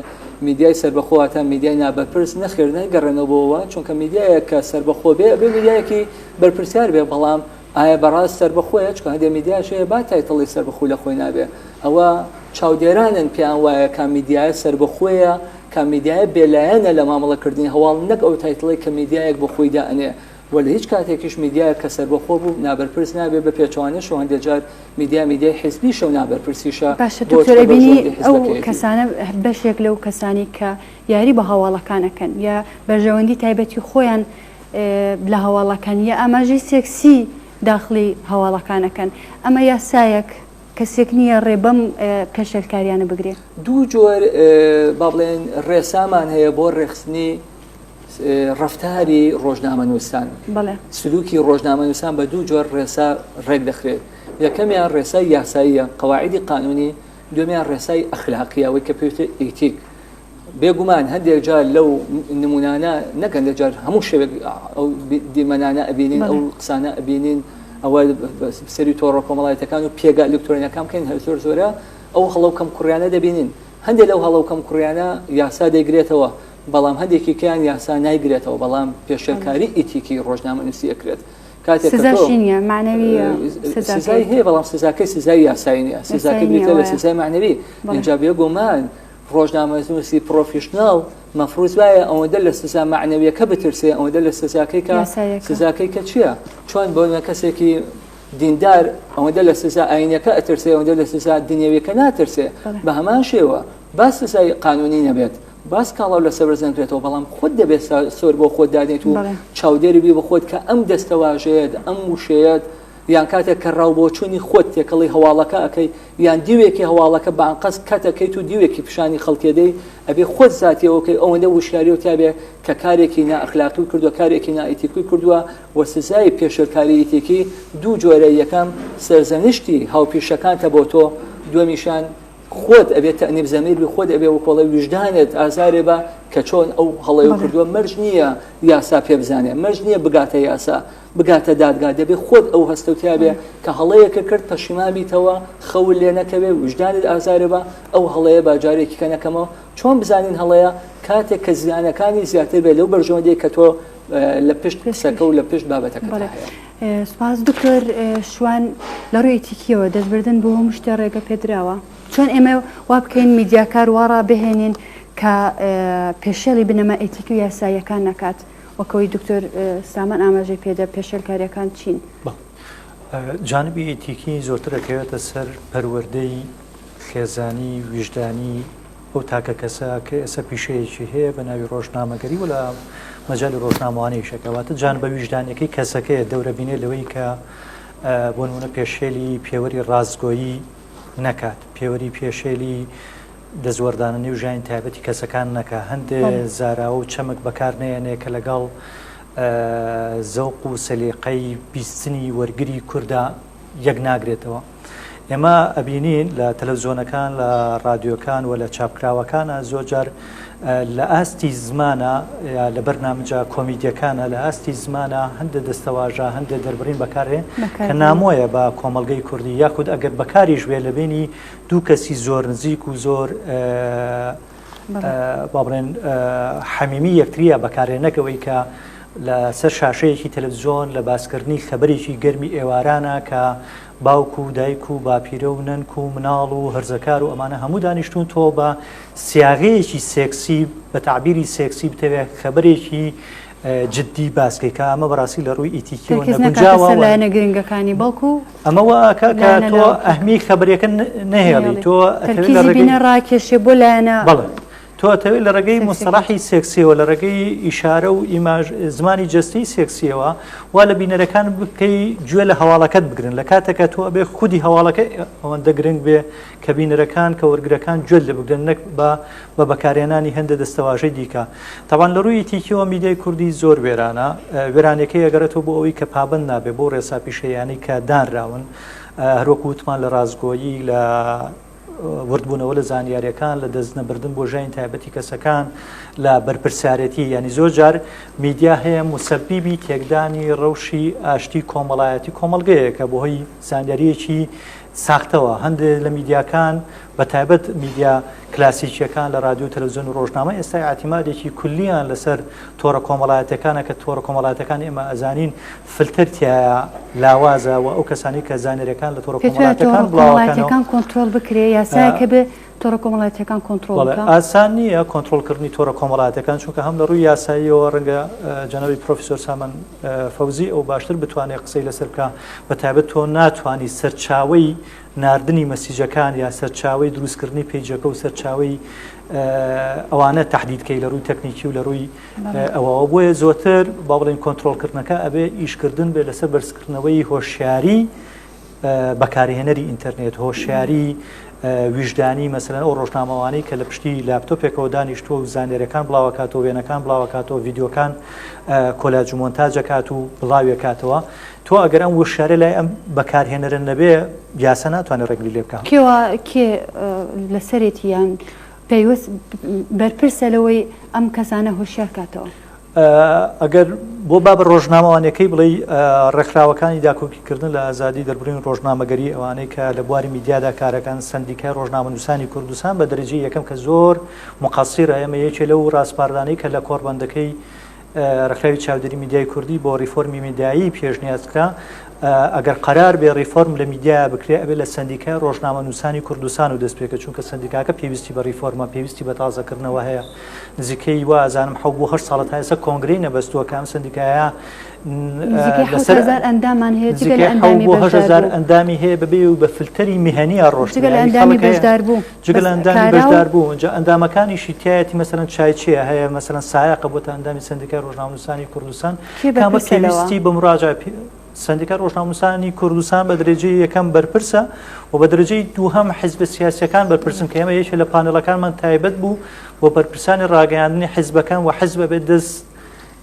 میدیای سربەخۆواتە میدیای نابەرپرس نەخێر نایگەڕێنەوە بۆەوە چونکە میدیایە کە سربەخۆ بێ بێ میدیایەکی بەرپرسیار بێ بەڵام ئایا بەڕاست سەربەخۆیە؟ چونکە هەندێ میدیاش هەیە با title ی سەربەخۆی لە خۆی نابێ. ئەوە چاودێرانن پێیان وایە کام میدیایە سەربەخۆیە، کام میدیایە بێلایەنە لە مامەڵەکردنی هەواڵ نەک ئەو title ەی کە میدیایەک بۆ خۆی دائەنێ و لە هیچ کاتێکیش میدیایەک کە سەربەخۆ بوو نابەرپرس نابێ بە پێچەوانەشەوە هەندێ جار میدیا میدیای حیزبیشە و نابەرپرسیشە باشە بۆ دکتۆر چونکە ئەبینی بەرژەوەندی ئەو حیزبەکەیەتی. کەسانە بەشێک لەو کەسانەی کە یاری بە هەواڵەکان ئەکەن یا بەرژەوەندی تایبەتی خۆیان لە هەواڵەکان یا ئاماژەی سێکسی داخڵی هەواڵەکان ئەکەن ئەمە یاسایەک کەسێک نییە ڕێ بەم پێشێلکاریانە بگرێ؟ دوو جۆر با بڵێن ڕێسامان هەیە بۆ ڕێکخستنی ڕەفتاری ڕۆژنامەنووسان. بەڵێ. سلوکی ڕۆژنامەنووسان بە دوو جۆر ڕێسا ڕێک دەخرێت. یەکەمیان ڕێسای یاساییە، قەواعیدی قانونی، دووەمیان ڕێسای ئەخلاقییە، ئەوەی کە پێوترێت ئیتیک. بێگومان هەندێک جار لەو نمونانە نەک هەندێک جار هەموو شەوێک ئەو دیمەنانە ئەبینین ئەو قسانە ئەبینین ئەوە سەری تۆڕە کۆمەڵایەتەکان و پێگە ئەلکترۆنیەکان بکەین هەر زۆر زۆرە ئەو هەڵە و کەم کوڕیانە دەبینین هەندێک لەو هەڵە و کەم کوڕیانە یاسا دەیگرێتەوە بەڵام هەندێکی کەیان یاسا نایگرێتەوە بەڵام پێشێلکاری ئیتیکی ڕۆژنامەنووسی ئەکرێت کاتێک سزاشی نییە معنەویە سزای هەیە بەڵام سزاکەی سزای یاسایی نییە سزاکەی بریتیە لە سزای معنەوی اینجا بێگومان ڕۆژنامەنووسی پڕۆفیشناڵ مەفروز وایە ئەوەندە لە سزا مەعنەویەکە بترسێ ئەوەندە لە سزاکەی کە سزاکەی کە چییە چۆن بۆ کەسێکی دیندار ئەوەندە لە سزا ئاینەکە ئەترسێ ئەوەندە لە سزا دنیاویەکە ناترسێ بە هەمان شێوە با سزای قانونی نەبێت باس کاڵاو لە سەبر زەنرێتەوە بەڵام خۆت دەبێت سۆر بۆ خۆت دانێت و چاودێری بی بە خۆت کە ئەم دەستەواژەیەت ئەم وشەیەت یان کاتێک کە ڕاوبۆچوونی خۆت تێکەڵی هەواڵەکە ئەکەی یان دیوێکی هەواڵەکە بە ئەنقەست کەت ئەکەیت و دیوێکی پیشانی خەڵکی ئەدەی ئەبێ خۆت زاتی ئەوە بکەی ئەوەندە وشیاریەو تیابێ کە کارێکی نائەخلاقی کردووە کارێکی نائیتیکی کردووە و سزای پێشێلکاری ئیتیکی دوو جۆرە یەکەم سەرزەنشتی هاوپیشەکانتە بۆ تۆ دووەمیشان خۆت ئەبێ تەئنیب زەمیر بی خۆت ئەبێ وکۆڵێ ویژدانت ئازارێ بە کە چۆن ئەو هەڵەیە کردووە مەرج نییە یاسا پێ بزانێ مەرج نییە بگاتە یاسا بگاتە دادگا دەبێ خۆت ئەو هەستەو تیابێ کە هەڵەیەکە کرد پەشیمان بیتەوە خەوت لێ نەکەوێ ویژدانت ئازارێ بە ئەو هەڵەیە با جارێکی کە نەکەمەوە چۆن بزانین هەڵەیە کاتێک کە زیانەکانی زیاتر بێت لەو بەرژەوەندیە کە تۆ لە پشت قسەکە و لە پشت بابەتەکە هەیە. سوپاس دکتۆر شوان لە ڕووی ئیتیکیەوە دەستبردن بۆ هەموو شتێ ڕێگە پێدراوە چۆن ئێمە وا بکەین میدیاکار وا ڕابهێنین کە پێشێلی بنەما ئیتیکی و یاساییەکان نەکات وەک ئەوەی دکتۆر سامان ئاماژەی پێدا پێشێلکاریەکان چین؟ جانبی ئیتیکی زۆرتر ئەکەوێتە سەر پەروەردەی خێزانی، ویژدانی. ئەو تاکە کەسە کە ئێستا پیشەیەکی هەیە بە ناوی ڕۆژنامەگەری و لە مەجای ڕۆژنامەوانی ئیشەکە واتە جان بە ویژدانەکەی کەسەکەیە دەورە بینێ لەوەی کە بۆ نمونە پێشێلی پێوەری ڕاستگۆیی نەکات پێوەری پێشێلی دەستوەردانە نێو ژیانی تایبەتی کەسەکان نەکا، هەندێ زاراوە و چەمک بەکار نەیەنێ کە لەگەڵ زەوق و سەلیقەی بیستنی وەرگری کوردا یەک ناگرێتەوە. ئێمە ئەبینین لە تەلەڤزیۆنەکان، لە ڕادیۆکان و لە چاپکراوەکانە زۆر جار لە ئاستی زمانە یا لە بەرنامجە کۆمیدیەکانە لە ئاستی زمانە هەندێک دەستەواژە هەندێک دەربڕین بەکارێ کە نامۆیە بە کۆمەڵگەی کوردی یاخود ئەگەر بەکاریش بێ لە بینی دوو کەسی زۆر نزیک و زۆر با بڵێن حەمیمی یەکتریە بەکارێ نەکەوەی کە لەسەر شاشەیەکی تەلەڤزیۆن لە باسکردنی خەبەرێکی گەرمی ئێوارانە کە باوک و دایک و باپیرە و نەنک و مناڵ و هەرزەکار و ئەمانە هەموو دانیشتون تۆ بە سیاغەیەکی سێکسی بە تەعبیری سێکسی بتەوێت خەبەرێکی جدی باس کەی کە ئەمە بەڕاستی لە ڕووی ئیتیکیەوە تەرکیز نەکاتە نەگونجاوە سەر و لایەنە گرنگەکانی بەڵکو ئەمە وا ئەکا کە لایەنە تۆ لاوەکیەکان. ئەهمیەی خەبەرەکە نەهێڵی تۆ ئەتەوێت لە تەرکیزی ڕێگەی بینەر ڕاکێشێ بۆ لایەنە بەڵێ تۆ ئەتەوێت لە ڕێگەی سێکسیەکان. موستەڵەحی سێکسیەوە لە ڕێگەی ئیشارە و ئیماژ زمانی جەستەی سێکسیەوە وا لە بینەرەکان بکەی گوێ لە هەواڵەکەت بگرن لە کاتێکا تۆ ئەبێ خودی هەواڵەکە ئەوەندە گرنگ بێ کە بینەرەکان کە وەرگرەکان گوێت لێ بگرن نەک بە بە بەکارهێنانی هەندێ دەستەواژەی دیکە. تەبعەن لە ڕووی ئیتیکیەوە میدیای کوردی زۆر وێرانە، وێرانیەکەی ئەگەڕێتەوە بۆ ئەوەی کە پابەند نابێ بەو ڕێسا پیشەییانەی کە دانراون، هەروەکو وتمان لە ڕاستگۆیی، لە وردبوونەوە لە زانیاریەکان، لە دەست نەبردن بۆ ژیانی تایبەتی کەسەکان، لە بەرپرسیارێتی، یانی زۆر جار میدیا هەیە موسەبیبی تێکدانی ڕەوشی ئاشتی کۆمەڵایەتی کۆمەڵگەیە کە بەهۆی زانیاریەکی ساختەوە هەندێ لە میدیاکان بە تایبەت میدیا کلاسیکیەکان لە رادیۆ و تەلەفزیۆن و ڕۆژنامە ئێستا ئیعتیمادێکی کولیان لەسەر تۆڕە کۆمەڵایەتیەکانە کە تۆڕە کۆمەڵایەتەکان ئێمە ئەزانین فلتەر تیایە لاوازە و ئەو کەسانی کە زانیاریەکان لە تۆڕە پێت وایە تۆڕە کۆمەڵایەتیەکان بڵاوەکەنەوە کۆمەڵایەتیەکان کۆنترۆڵ بکرێ یاسایەک هەبێ تۆڕە کۆمەڵایەتیەکان کۆنترۆڵ بەڵێ بکا؟ ئاسان نییە کۆنترۆڵکردنی تۆڕە کۆمەڵایەتیەکان چونکە هەم لە ڕووی یاساییەوە ڕەنگە جەنابی پرۆفیسۆر سامان فەوزی ئەو باشتر بتوانێت قسەی لەسەر بکا بە تایبەت تۆ ناتوانی سەرچاوەی ناردنی مەسیجەکان یا سەرچاوەی دروستکردنی پەیجەکە و سەرچاوەی ئەوانە تەحدید کەی لە ڕووی تەکنیکی و لە ڕووی ئەوەوە بۆیە زۆرتر با بڵێین کۆنترۆڵکردنەکە ئەبێ ئیشکردن بێ لەسەر بەرزکردنەوەی هۆشیاری بەکارهێنەری ئینتەرنێت هۆشیاری ویژدانی مەسەلەن ئەو ڕۆژنامەوانەی کە لە پشتی لاپتۆپێکەوە دانیشتووە و زانیاریەکان بڵاوەکاتەوە وێنەکان بڵاوەکاتەوە ڤیدیۆکان کۆلاج و مۆنتاجەکات و بڵاوێکاتەوە تۆ ئەگەر ئەم وشیارە لای ئەم بەکارهێنەرە نەبێ یاسا ناتوانێت ڕێگری لێ بکا. کێ کێ لەسەرێتی یان پەیوەست بەرپرسە لەوەی ئەم کەسانە هۆشیار کاتەوە؟ ئەگەر بۆ بابە ڕۆژنامەوانیەکەی بڵێی ڕێکخراوەکانی داکۆکیکردن لە ئازادی دەربڕین ڕۆژنامەگەری ئەوانەی کە لە بواری میدیادا کارەکان سەندیکای ڕۆژنامەنووسانی کوردستان بە دەرەجەی یەکەم کە زۆر مقەسیرە ئێمە یەکێ لەو ڕاسپاردانەی کە لە کۆڕبەندەکەی ڕێکخراوی چاودێری میدیای کوردی بۆ ڕیفۆرمی میدیایی پێشنیاز کرا ئەگەر قەرار بێ ڕیفۆرم لە میدیایا بکرێ ئەبێ لە سەندیکای ڕۆژنامەنووسانی کوردستان و دەست پێکە چونکە سەندیکاکە پێویستی بە ڕیفۆرمە پێویستی بە تازەکردنەوە هەیە نزیکەی وا ئەزانم حەو بۆ هەشت ساڵە تا ئێستا کۆنگرەی نەبەستووە کە ئەم سەندیکایە نزیکەی لەسەر 7000 ئەندامان هەیە جگە لە نزیکەی حەو ئەندامی بۆ 8000 بەشداربوو ئەندامی هەیە بەبێ و بە فلتەری میهەنیە ڕۆشتن جگە لە یانی ئەندامی خەڵک هەیە بەشداربوو جگە بەس لە ئەندامی کارا و بەشداربوو ئینجا ئەندامەکانیشی تایەتی مەسەلەن چایچیە هەیە مەسەلەن سایەقە بۆتە ئەندامی سەندیکای ڕۆژنامەنووسانی کوردستان کێ کامە بەرپرسە لەوە؟ پێویستی بە مراجعە سەندیکای ڕۆژنامەنووسانی کوردستان بە دەرەجەی یەکەم بەرپرسە و بە دەرەجەی دووهەم حیزبە سیاسیەکان بەرپرسن کە ئێمە یەکێ لە پانێڵەکانمان تایبەت بوو بۆ بەرپرسانی ڕاگەیاندنی حیزبەکان و حیزب ئەبێت دەست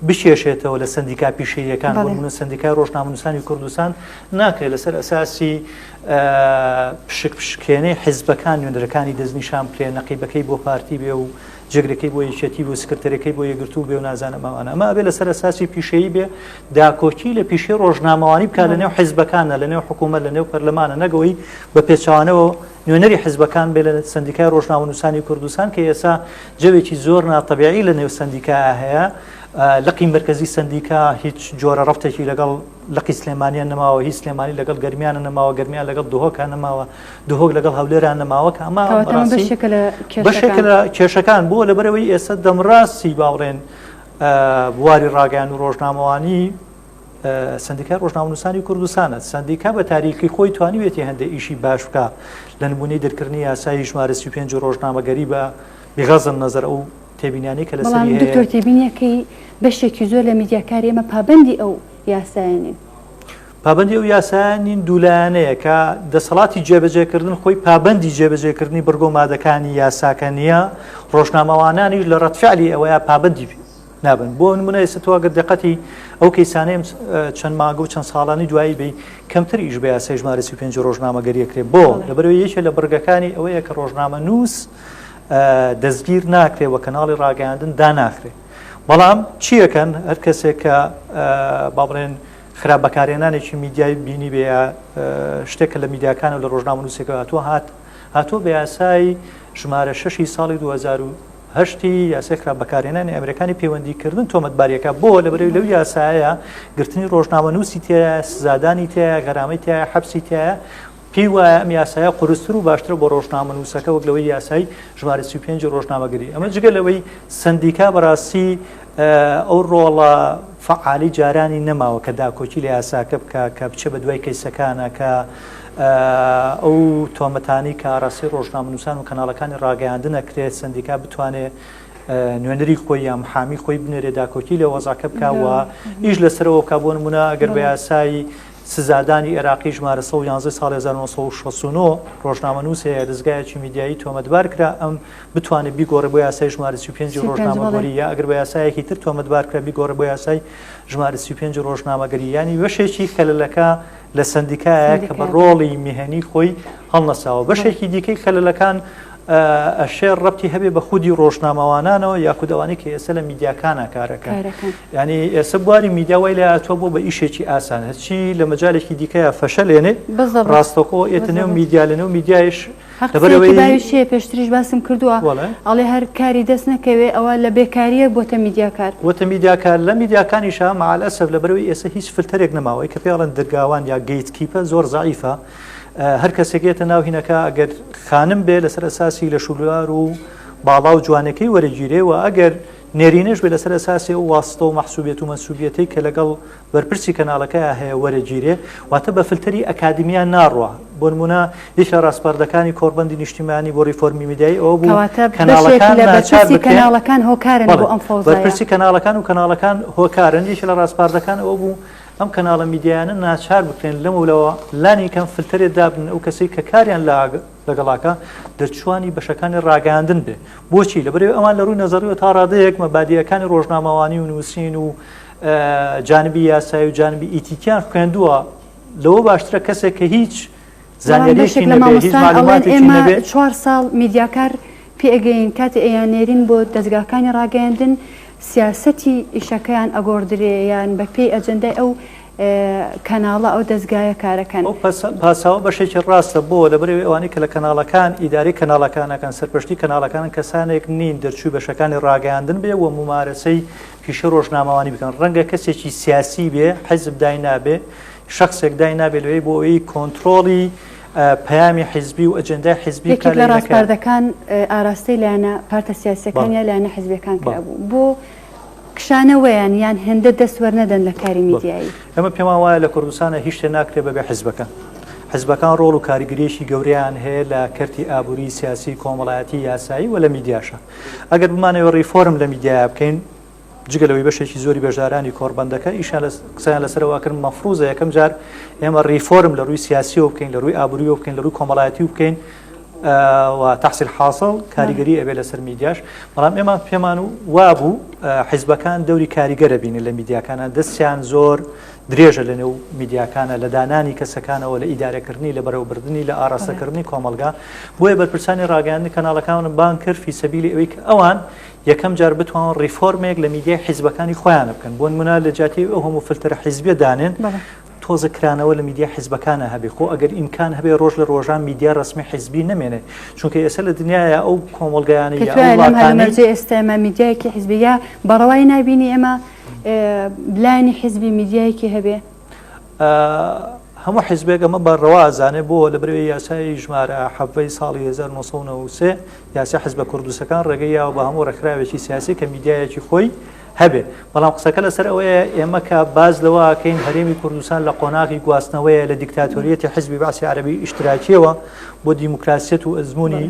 بکێشێتەوە لە سەندیکا پیشەییەکان بۆ نمونە سەندیکای ڕۆژنامەنووسانی کوردستان ناکرێت لەسەر ئەساسی پشک پشکێنەی حیزبەکان نوێنەرەکانی دەستنیشان بکرێن نەقیبەکەی بۆ پارتی بێ و جێگرەکەی بۆ یەکێتی بێ و سکرتەرەکەی بۆ یەکگرتوو بێ و نازانم ئەوانە ئەمە ئەبێ لەسەر ئەساسی پیشەیی بێ داکۆکی لە پیشەی ڕۆژنامەوانی بکات لە نێو حیزبەکانە لە نێو حکوومەت لە نێو پەرلەمانە نەگەوەی بە پێچەوانەوە نوێنەری حیزبەکان بێ لە سەندیکای ڕۆژنامەنووسانی کوردستان کە ئێستا جەوێکی زۆر ناتەبیعی لە نێو سەندیکا هەیە لقی مەرکەزی سەندیکا هیچ جۆرە ڕەبتێکی لەگەڵ لقی سلێمانیان نەماوە هیچ سلێمانی لەگەڵ گەرمیانە نەماوە گەرمیان لەگەڵ دهۆکە نەماوە دهۆک لەگەڵ هەولێران نەماوە کە ئەمە بەشێکە لە بەشێکە لە کێشەکان بووە لەبەرەوەی ئێستا دەمڕاستی باوڕێن بواری ڕاگەیان و ڕۆژنامەوانی سندیکای ڕۆژنامەنووسانی کوردستانە سندیکا بە تاریکی خۆی توانیوێتی هەندێک ئیشی باش بکە لە نمونەی دەرکردنی یاسایی ژمارە 35 ڕۆژنامەگەری بە بغض النظر ئەو تێبینیانەی کە بەڵام لەسەری هەیە. دکتۆر تێبینیەکەی بەشێکی زۆر لە میدیاکاری ئێمە پابەندی ئەو یاسایە نین. پابەندی ئەو یاسایە نین دوولایەنەیە کە دەسەڵاتی جێبەجێکردن خۆی پابەندی جێبەجێکردنی بڕگە و مادەکانی یاساکە نییە، ڕۆژنامەوانانیش لە ڕەدفعلی ئەوەیە پابەندی نابن. بۆ نمونە ئێستا تۆ ئەگەر دقەتی ئەو کەیسانەی ئەم چەند مانگە و چەند ساڵانی دوایی بی کەمتر ئیش بە یاسای ژمارە 35 ڕۆژنامەگەری ئەکرێ. بۆ؟ لەبەرئەوەی یەکێ لە بڕگەکانی ئەوەیە کە ڕۆژنامەنووس دەستگیر ناکرێ و کەناڵی ڕاگەیاندن داناخرێ. بەڵام چی ئەکەن؟ هەر کەسێک کە با بڵێن خراپ بەکارهێنانێکی میدیای بینی بێ یا شتێک کە لە میدیاکان و لە ڕۆژنامەنووسێکەوە هاتووە هات هاتووە بە یاسای ژمارە شەشی ساڵی 2008 یاسای خراپ بەکارهێنانی ئەمرەکانی پەیوەندیکردن تۆمەتباریەکە بۆ لەبەرەوەی لەو یاسایە گرتنی ڕۆژنامەنووسی تایە سزادانی تایە غەرامەی تایە حەبسی تایە پێی وایە ئەم یاسایە قورستر و باشترە بۆ ڕۆژنامەنووسەکە وەک لەوەی یاسای ژمارە 35 ڕۆژنامەگەری. ئەمە جگە لەوەی سەندیکا بەڕاستی ئەو ڕۆڵە فەعالی جارانی نەماوە کە داکۆکی لە یاساکە بکە، کە بچێ بە دوای کەیسەکانە، کە ئەو تۆمەتانی کە ئاراستەی ڕۆژنامەنووسان و کەناڵەکانی ڕاگەیاندن ئەکرێت سەندیکا بتوانێ نوێنەری خۆی یا محامی خۆی بنێرێ داکۆکی لە وەزعەکە بکە و ئیش لەسەرەوە بکە. بۆ نمونە ئەگەر بە یاسای سزادانی ئێراقی ژمارە 111 ساڵی 1969 ڕۆژنامەنووس هەیە دەزگایەکی میدیایی تۆمەتبار کرا ئەم بتوانێت بیگۆڕێ بۆ یاسای ژمارە 35 ڕۆژنامەگەری یا ئەگەر بە یاسایەکی تر تۆمەتبار کرا بیگۆڕێ بۆ یاسای ژمارە 35 ڕۆژنامەگەری یانی بەشێکی خەلەلەکە لە سەندیکایە کە بە ڕۆڵی میهەنی خۆی هەڵنەساوە بەشێکی دیکەی خەلەلەکان ئەشێ ڕەبتی هەبێ بە خودی ڕۆژنامەوانانەوە یاخود ئەوانەی کە ئێستا لە میدیاکانە کارەکەن ینی ئێستا بواری میدیا وای لە هاتووە بۆ بە ئیشێکی ئاسان هەرچی لە مەجالێکی دیکەیە فەشەلێنێ ڕاستەخۆ ئێتە نێو میدیا لە نێو میدیایش لەبەرئەوەی پێشتریش باسم کردووە ئەڵێ هەر کاری دەست نەکەوێ ئەوە لە بێکاریە بۆتە میدیاکار بۆتە میدیاکار لە میدیاکانیشا مع الاسف لەبەرئەوەی ئێستا هیچ فلتەرێک نەماوە کە پێڵەن دەرگاوان یا gatekeeper زۆر زەعیفە هەر کەسێک یەتە ناو هینەکە ئەگەر خانم بێ لەسەر ئەساسی لەشولوار و باڵا و جوانەکەی وەرەگیرێ و ئەگەر نێرینەش بێ لەسەر ئەساسی ئەو واستە و مەحسوبیەت و مەنسوبیەتەی کە لەگەڵ بەرپرسی کەناڵەکەیا هەیە وەرەگیرێ واتە بە فلتەری ئەکادیمیا ناڕوا بۆ نمونە یەک لە ڕاسپاردەکانی کۆڕبەندی نیشتیمانی بۆ ڕیفۆرمی میدیایی ئەوە بوو کەواتە بەشێک کەناڵەکان لە ناچار بەرپرسی بکرێن کەناڵەکان هۆکارن بۆ بەڵێ ئەم فەوزایە. بەرپرسی کەناڵەکان و کەناڵەکان هۆکارن یەکێ لە ڕاسپاردەکان ئەوە بوو ئەم کەناڵە میدیایانە ناچار بکرێن لەمەولەوە لانی کەم فلتەرێ دابنن ئەو کەسەی کە کاریان لەگەڵاکە دەرچوانی بەشەکانی ڕاگەیاندن بێ بۆچی لەبەرئەوەی ئەوان لە ڕووی نەزەڕیەوە تا ڕادەیەک مەبادیەکانی ڕۆژنامەوانی و نووسین و جانبی یاسایی و جانبی ئیتیکیان خوێندووە لەوە باشترە کەسێک کە هیچ بەڵام زانیاریەکی بەشێک لە نەبێ هیچ مامۆستایان ئەڵێن معلوماتێکی ئێمە نەبێ. چوار ساڵ میدیاکار پێئەگەین کاتێ ئەیاننێرین بۆ دەزگاکانی ڕاگەیاندن سیاسەتی ئیشەکەیان ئەگۆڕدرێ یان بە پێی ئەجەندای ئەو کەناڵە ئەو دەزگایە کارەکەن. ئەو پاساوە بەشێکی ڕاستە بۆ لەبەرئەوەی ئەوانەی کە لە کەناڵەکان ئیدارەی کەناڵەکان ئەکەن سەرپەرشتی کەناڵەکانن کەسانێک نین دەرچووی بەشەکانی ڕاگەیاندن بێ و مومارەسەی پیشەی ڕۆژنامەوانی بکەن ڕەنگە کەسێکی سیاسی بێ حیزب داینابێ شەخسێک داینابێ لەوێ بۆ ئەوەی کۆنترۆڵی پەیامی حیزبی و ئەجێندای حیزبی یەکێک بکات لە لە هینەکەیا. ڕاسپاردەکان ئاراستەی لایەنە پارتە سیاسیەکان بەڵێ یا لایەنە حیزبیەکان بەڵێ. کرابوو بۆ کشانەوەیان یان هێندە دەست وەرنەدەن لە کاری بەڵێ. میدیایی. ئێمە پێمان وایە لە کوردستانا هیچ شتێ ناکرێ بەبێ حیزبەکان. حیزبەکان ڕۆڵ و کاریگەرییەکی گەورەیان هەیە لە کەرتی ئابووری، سیاسی، کۆمەڵایەتی، یاسایی و لە میدیاشا. ئەگەر بمانەوێ ڕیفۆرم لە میدیایا بکەین، جگە لەوەی بەشێکی زۆری بەشدارانی کۆڕبەندەکە ئیشیان قسەیان لەسەر ئەوە کرد مەفروزە یەکەم جار ئێمە ڕیفۆرم لە ڕووی سیاسیەوە بکەین لە ڕووی ئابووریەوە بکەین لە ڕووی کۆمەڵایەتی بکەین و تحصیل حاصل کاریگەری ئەبێ لەسەر میدیاش بەڵام ئێمە پێمان وابوو حیزبەکان دەوری کاریگەرە بینن لە میدیاکانە دەستیان زۆر درێژە لە نێو میدیاکانە لە دانانی کەسەکانەوە لە ئیدارەکردنی لە بەرەوبردننی لە ئاراستەکردنی کۆمەلگا بۆیە بەرپرسانی ڕاگەیاندنی کەناڵەکان بان کرد فی سەبیلی ئەوەی کە ئەوان یەکەم جار بتوان ڕیفۆرمێک لە میدیای حیزبەکانی خۆیانە بکەن بۆ نمونە لە جیاتی ئەو هەموو فلتەرە حیزبیە دانێن تۆزە کرانەوە لە میدیای حیزبەکانە هەبێ خۆ ئەگەر ئیمکان هەبێ ڕۆژ لە ڕۆژان میدیا ڕەسمی حیزبی نەمێنێ چونکە ئێستا لە دنیایا ئەو کۆمەڵگایانەی کە یا ئەو توایە لەم وڵاتانەی هەلومەرجەی ئێستا ئێمە میدیایەکی حیزبی یا بەڕەوای نابینی ئێمە لایەنی حیزبی میدیایەکی هەبێ؟ هەموو حیزبێک ئەمە بە ڕەوا ئەزانێ بۆ لەبەرئەوەی یاسای ژمارە حەڤەی ساڵی 1993 یاسای حیزبە کوردستەکان ڕێگەی یاوە بە هەموو ڕێکخراوێکی سیاسی کە میدیایەکی خۆی هەبێ بەڵام قسەکە لەسەر ئەوەیە ئێمە کە باز لەوە ئەکەین هەرێمی کوردستان لە قۆناغی گواستنەوەیە لە دیکتاتۆریەتی حیزبی بەعسی عەرەبی ئیشتراکیەوە بۆ دیموکراسیەت و ئەزموونی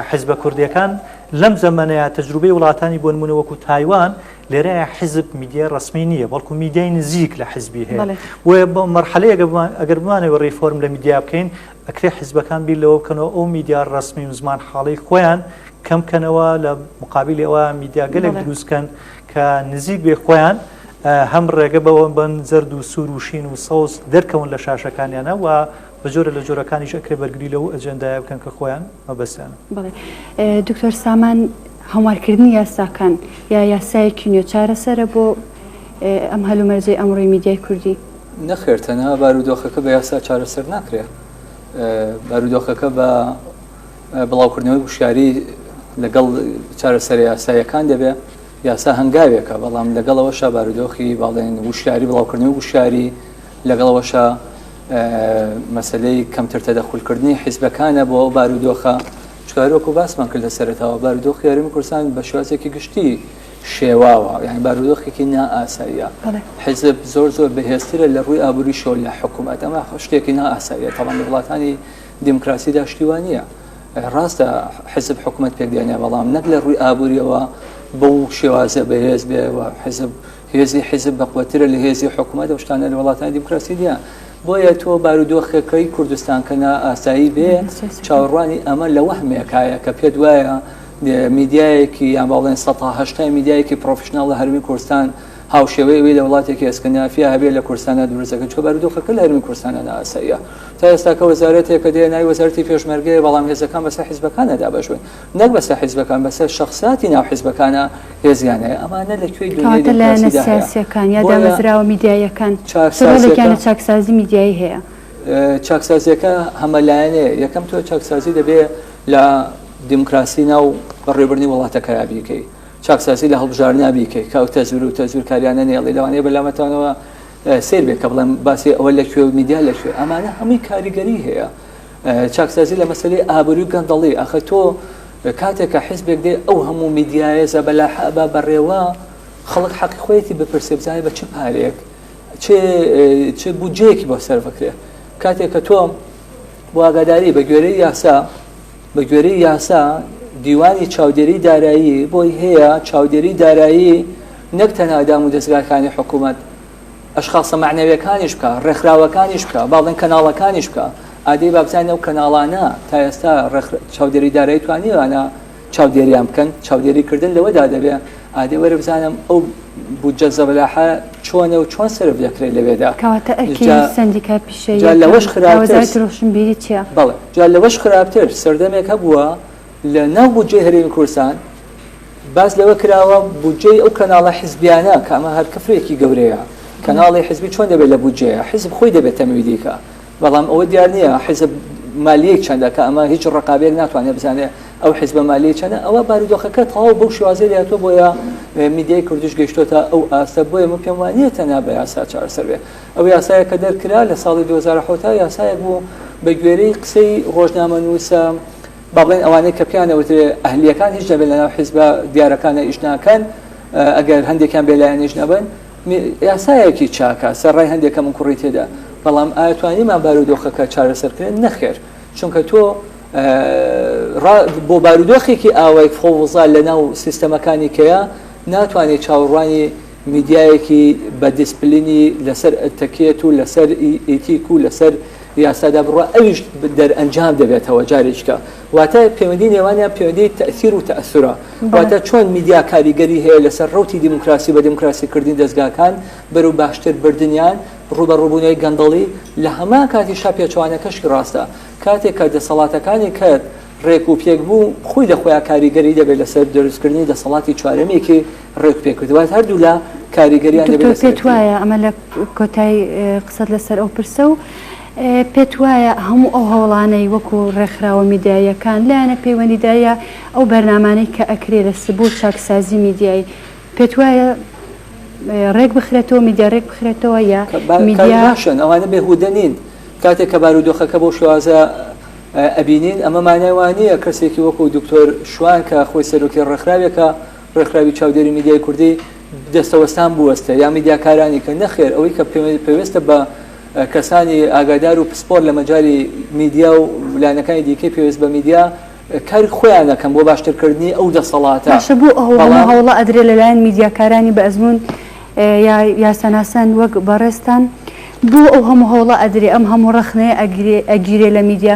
حیزبە کوردیەکان. لەم زەمەنەیا تەجروبەی وڵاتانی بۆ نمونە وەکو تایوان لێرەیا حیزب میدیای ڕەسمی نییە بەڵکو میدیای نزیک لە حیزبی هەیە بۆیە بە مەرحەلەیەک ئەگەر بمانەوێت ڕیفۆرم لە میدیا بکەین ئەکرێ حیزبەکان بیر لەوە بکەنەوە ئەو میدیا ڕەسمی و زمان حاڵی خۆیان کەم کەنەوە لە مقابلی ئەوە میدیا گەلێک دروست کەن کە نزیک بێ خۆیان هەم ڕێگە بەوە بن زەرد و سوور و شین و سەوز دەرکەون لە شاشەکانیانە و بە جۆرە لە جۆرەکانیش ئەکرێ بەرگری لەو ئەجێندایە بکەن کە خۆیان مەبەستیانە. بەڵێ دکتۆر سامان هەموارکردنی یاساکان یا یاسایەکی نوێ چارەسەرە بۆ ئەم هەلومەرجەی ئەمڕۆی میدیای کوردی؟ نەخێر تەنها بارودۆخەکە بە یاسا چارەسەر ناکرێ. بارودۆخەکە بە بڵاوکردنەوەی وشیاری لەگەڵ چارەسەرە یاساییەکان دەبێ. یاسا هەنگاوێکە بەڵام لەگەڵ ئەوەشا بارودۆخی باڵێن وشیاری بڵاوکردنەوەی وشیاری لەگەڵ ئەوەشا مەسەلەی کەمتر تەدەخولکردنی حیزبەکانە بۆ ئەو بارودۆخە چونکە هەروەکو باسمان کرد لە سەرەتاوە بارودۆخی هەرێمی کوردستان بە شێوازێکی گشتی شێواوە یعنی بارودۆخێکی نائاساییە حیزب زۆر زۆر بەهێزترە لە ڕووی ئابووریشەوە لە حکوومەت ئەمە شتێکی نائاساییە تەڵام لە وڵاتانی دیموکراسیدا شتی وا نییە ڕاستە حیزب حکوومەت پێک دێنێ بەڵام نەک لە ڕووی ئابووریەوە بەو شێوازە بەهێز بێ و حیزب هێزی حیزب بەقوەترە لە هێزی حکومەت ئەو شتانە لە وڵاتانی دیموکراسی نییە بۆیە تۆ بارودۆخەکەی کوردستان کە نائاسایی بێ چاوەڕوانی ئەمە لە وەهمێکایە کە پێت وایە میدیایەکی یان با بڵێن 180 میدیایەکی professional لە هەرێمی کوردستان هاوشێوەی ئەوی لە وڵاتێکی ئەسکەندینافیا هەبێ لە کوردستانە دروست دەکەن چونکە بارودۆخەکە لە هەرێمی کوردستانە نائاساییە تا ئێستاکە وەزارەتێکە دێ ناوی وەزارەتی پێشمەرگەیە بەڵام هێزەکان بەسەر حیزبەکانە دابەش بن نەک بەسەر حیزبەکان بەسەر شەخساتی ناو حیزبەکانە هێزیان هەیە ئەمانە لە کوێی دنیای کەواتە لایەنە دیموکراسیدا هەیە سیاسییەکان یا بۆیە دامەزراوە میدیاییەکان چ ڕۆڵێکیان چاکسازیەکە لە چاکسازی میدیایی هەیە؟ چاکسازیەکە هەمەلایەنەیە یەکەم تۆ چاکسازی دەبێ لە دیموکراسی ناو بەڕێوەبردنی وڵاتەکەیا بیکەی چاکسازی لە هەڵبژاردنا بیکەی کە ئەو تەزویر و تەزویرکاریانە نەیەڵی لەوانەیە بەلامەتانەوە سەیر بێت کە بڵێم باسی ئەوە لە کوێ و میدیا لە کوێ ئەمانە هەمووی کاریگەری هەیە چاکسازی لە مەسەلەی ئابووری و گەندەڵی، ئاخر تۆ کاتێک کە حیزبێک دێ ئەو هەموو میدیایە زەبەلاحە ئەبا بەڕێوە، خەڵک حەقی خۆیەتی بپرسێ بزانێ بە چ پارەیەک چ چ بودجەیەکی بۆ سەرف بکرێ. کاتێک کە تۆ بۆ ئاگاداری بە گوێرەی یاسا بە گوێرەی یاسا دیوانی چاودێری دارایی بۆی هەیە چاودێری دارایی نەک تەنها دام و دەزگاکانی حکوومەت ئەشخاصە مەعنەویەکانیش بکا، ڕێکخراوەکانیش بکا، با بڵێن کەناڵەکانیش بکا. ئادەی با بزانین ئەو کەناڵانە تا ئێستا چاودێری دارایی توانیویانە چاودێریان بکەن؟ چاودێری کردن لەوەدا دەبێ ئادەی وەرە بزانم ئەو بودجە زەبەلاحە چۆنە و چۆن سەرف دەکرێت لەوێدا. کەواتە ئەرکی جا سەندیکا جا پیشەییەکان لەوەش یا خراپتر وەزارەتی ڕۆشنبیری چییە؟ بەڵێ جا لەوەش خراپتر سەردەمێک هەبووە لە ناو بودجەی هەرێمی کوردستان باس لەوە کراوە بودجەی ئەو کەناڵە حزبیانە کە ئەمە هەر کفرێکی گەورەیە کەناڵی حزبی چۆن دەبێت لە بودجەیە حزب خۆی دەبێت تەمویلی کە بەڵام ئەوە دیار نییە حزب مالیەی چەندە کە ئەمە هیچ ڕقابێک ناتوانێت بزانێت ئەو حزبە مالیەی چەندە ئەوە بارودۆخەکە تەواو بەو شێوازەی لێهاتووە بۆیە میدیای کوردیش گەیشتۆتە ئەو ئاستە بۆیە من پێم وانییە تەنها بە یاسا چارەسەر بێ ئەو یاسایە کە دەرکرا لە ساڵی 2007 یاسایەک بوو بە گوێرەی قسەی ڕۆژنامەنووسە با بڵێین ئەوانەی کە پێیان ئەوترێ ئەهلییەکان هیچ نەبێت لەناو حیزبە دیارەکانە ئیش ناکەن ئەگەر هەندێکیان بێلایەنیش نەبن یاسایەکی چاکە سەرڕای هەندێک کەم و کوڕی تێدا بەڵام ئایا توانیمان بارودۆخەکە چارەسەر کرێن نەخێر چونکە تۆ بۆ بارودۆخێکی ئاوای فەوزا لەناو سیستەمەکانی کەیە ناتوانێت چاوەڕوانی میدیایەکی بە دیسپلینی لەسەر ئەتەکێت و لەسەر ئیتیک و لەسەر یاسادا بڕوا ئەویش دەرئەنجام دەبێتەوە جارێکیکە واتە پەیوەندی نێوانیان پەیوەندی تەئسیر و تەئسورە واتە چۆن میدیا کاریگەری هەیە لەسەر ڕەوتی دیموکراسی بە دیموکراسی کردنی دەزگاکان بەرەو باشتر بردنیان ڕووبەڕووبوونەوەی گەندەڵی لە هەمان کاتیشا پێچەوانەکەشی ڕاستە کاتێک کە دەسەڵاتەکانی کەرت ڕێک و پێک بوو خۆی لە خۆیا کاریگەری دەبێت لەسەر دروستکردنی دەسەڵاتی چوارەمێکی ڕێک و پێک واتە هەردوولا کاریگەریان دەبێت دکتۆر لەسەر پێت یەکتری. وایە ئەمە لە کۆتای قسەت لەسەر ئەو پرسە و پێت وایە هەموو ئەو هەوڵانەی وەکو ڕێکخراوە میدیاییەکان لایەنە پەیوەندیدارە ئەو بەرنامانەی کە ئەکرێ لە سبۆ چاکسازی میدیایی پێت وایە ڕێک بخرێتەوە میدیا ڕێک بخرێتەوە یا میدیا باشن ئەوانە بێهودە نین کاتێک کە بارودۆخەکە بەو شێوازە ئەبینین ئەمە مانای وا نییە کەسێکی وەکو دکتۆر شوان کە خۆی سەرۆکی ڕێکخراوێکە ڕێکخراوی چاودێری میدیای کوردی دەستەوەستان بوەستێ یا میدیاکارانی کە نەخێر ئەوەی کە پێویستە بە کەسانی ئاگادار و پسپۆر لە مەجای میدیا و لایەنەکانی دیکەی پێویست بە میدیا کاری خۆیان دەکەن بۆ باشترکردنی ئەو دەسەڵاتە. باشە بۆ ئەو هەموو هەوڵە ئەدرێ لەلایەن میدیاکارانی بە ئەزموون یا یاساناسان وەک بەڕێزتان بۆ ئەو هەموو هەوڵە ئەدرێ ئەم هەموو ڕەخنەیە ئەگیرێ لە میدیا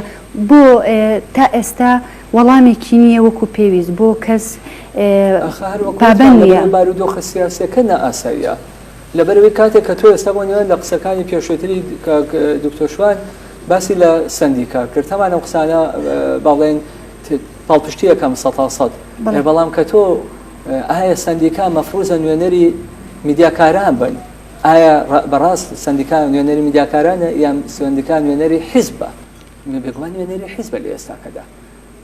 بۆ تا ئێستا وەڵامێکی نییە وەکو پێویست بۆ کەس پابەند نییە؟ بارودۆخە سیاسیەکە نائاساییە لەبەرئەوەی کاتێک کە تۆ ئێستا بۆ نمونە لە قسەکانی پێشووتری کاک دکتۆر شوان باسی لە سەندیکا کرد هەمان ئەو قسانە با بڵێن پاڵپشتی ئەکەم سەتا سەد بەڵام کە تۆ ئایا سەندیکا مەفروزە نوێنەری میدیاکاران بن ئایا بەڕاست سەندیکا نوێنەری میدیاکارانە یان سەندیکا نوێنەری حیزبە بێگومان نوێنەری حیزبە لە ئێستاکەدا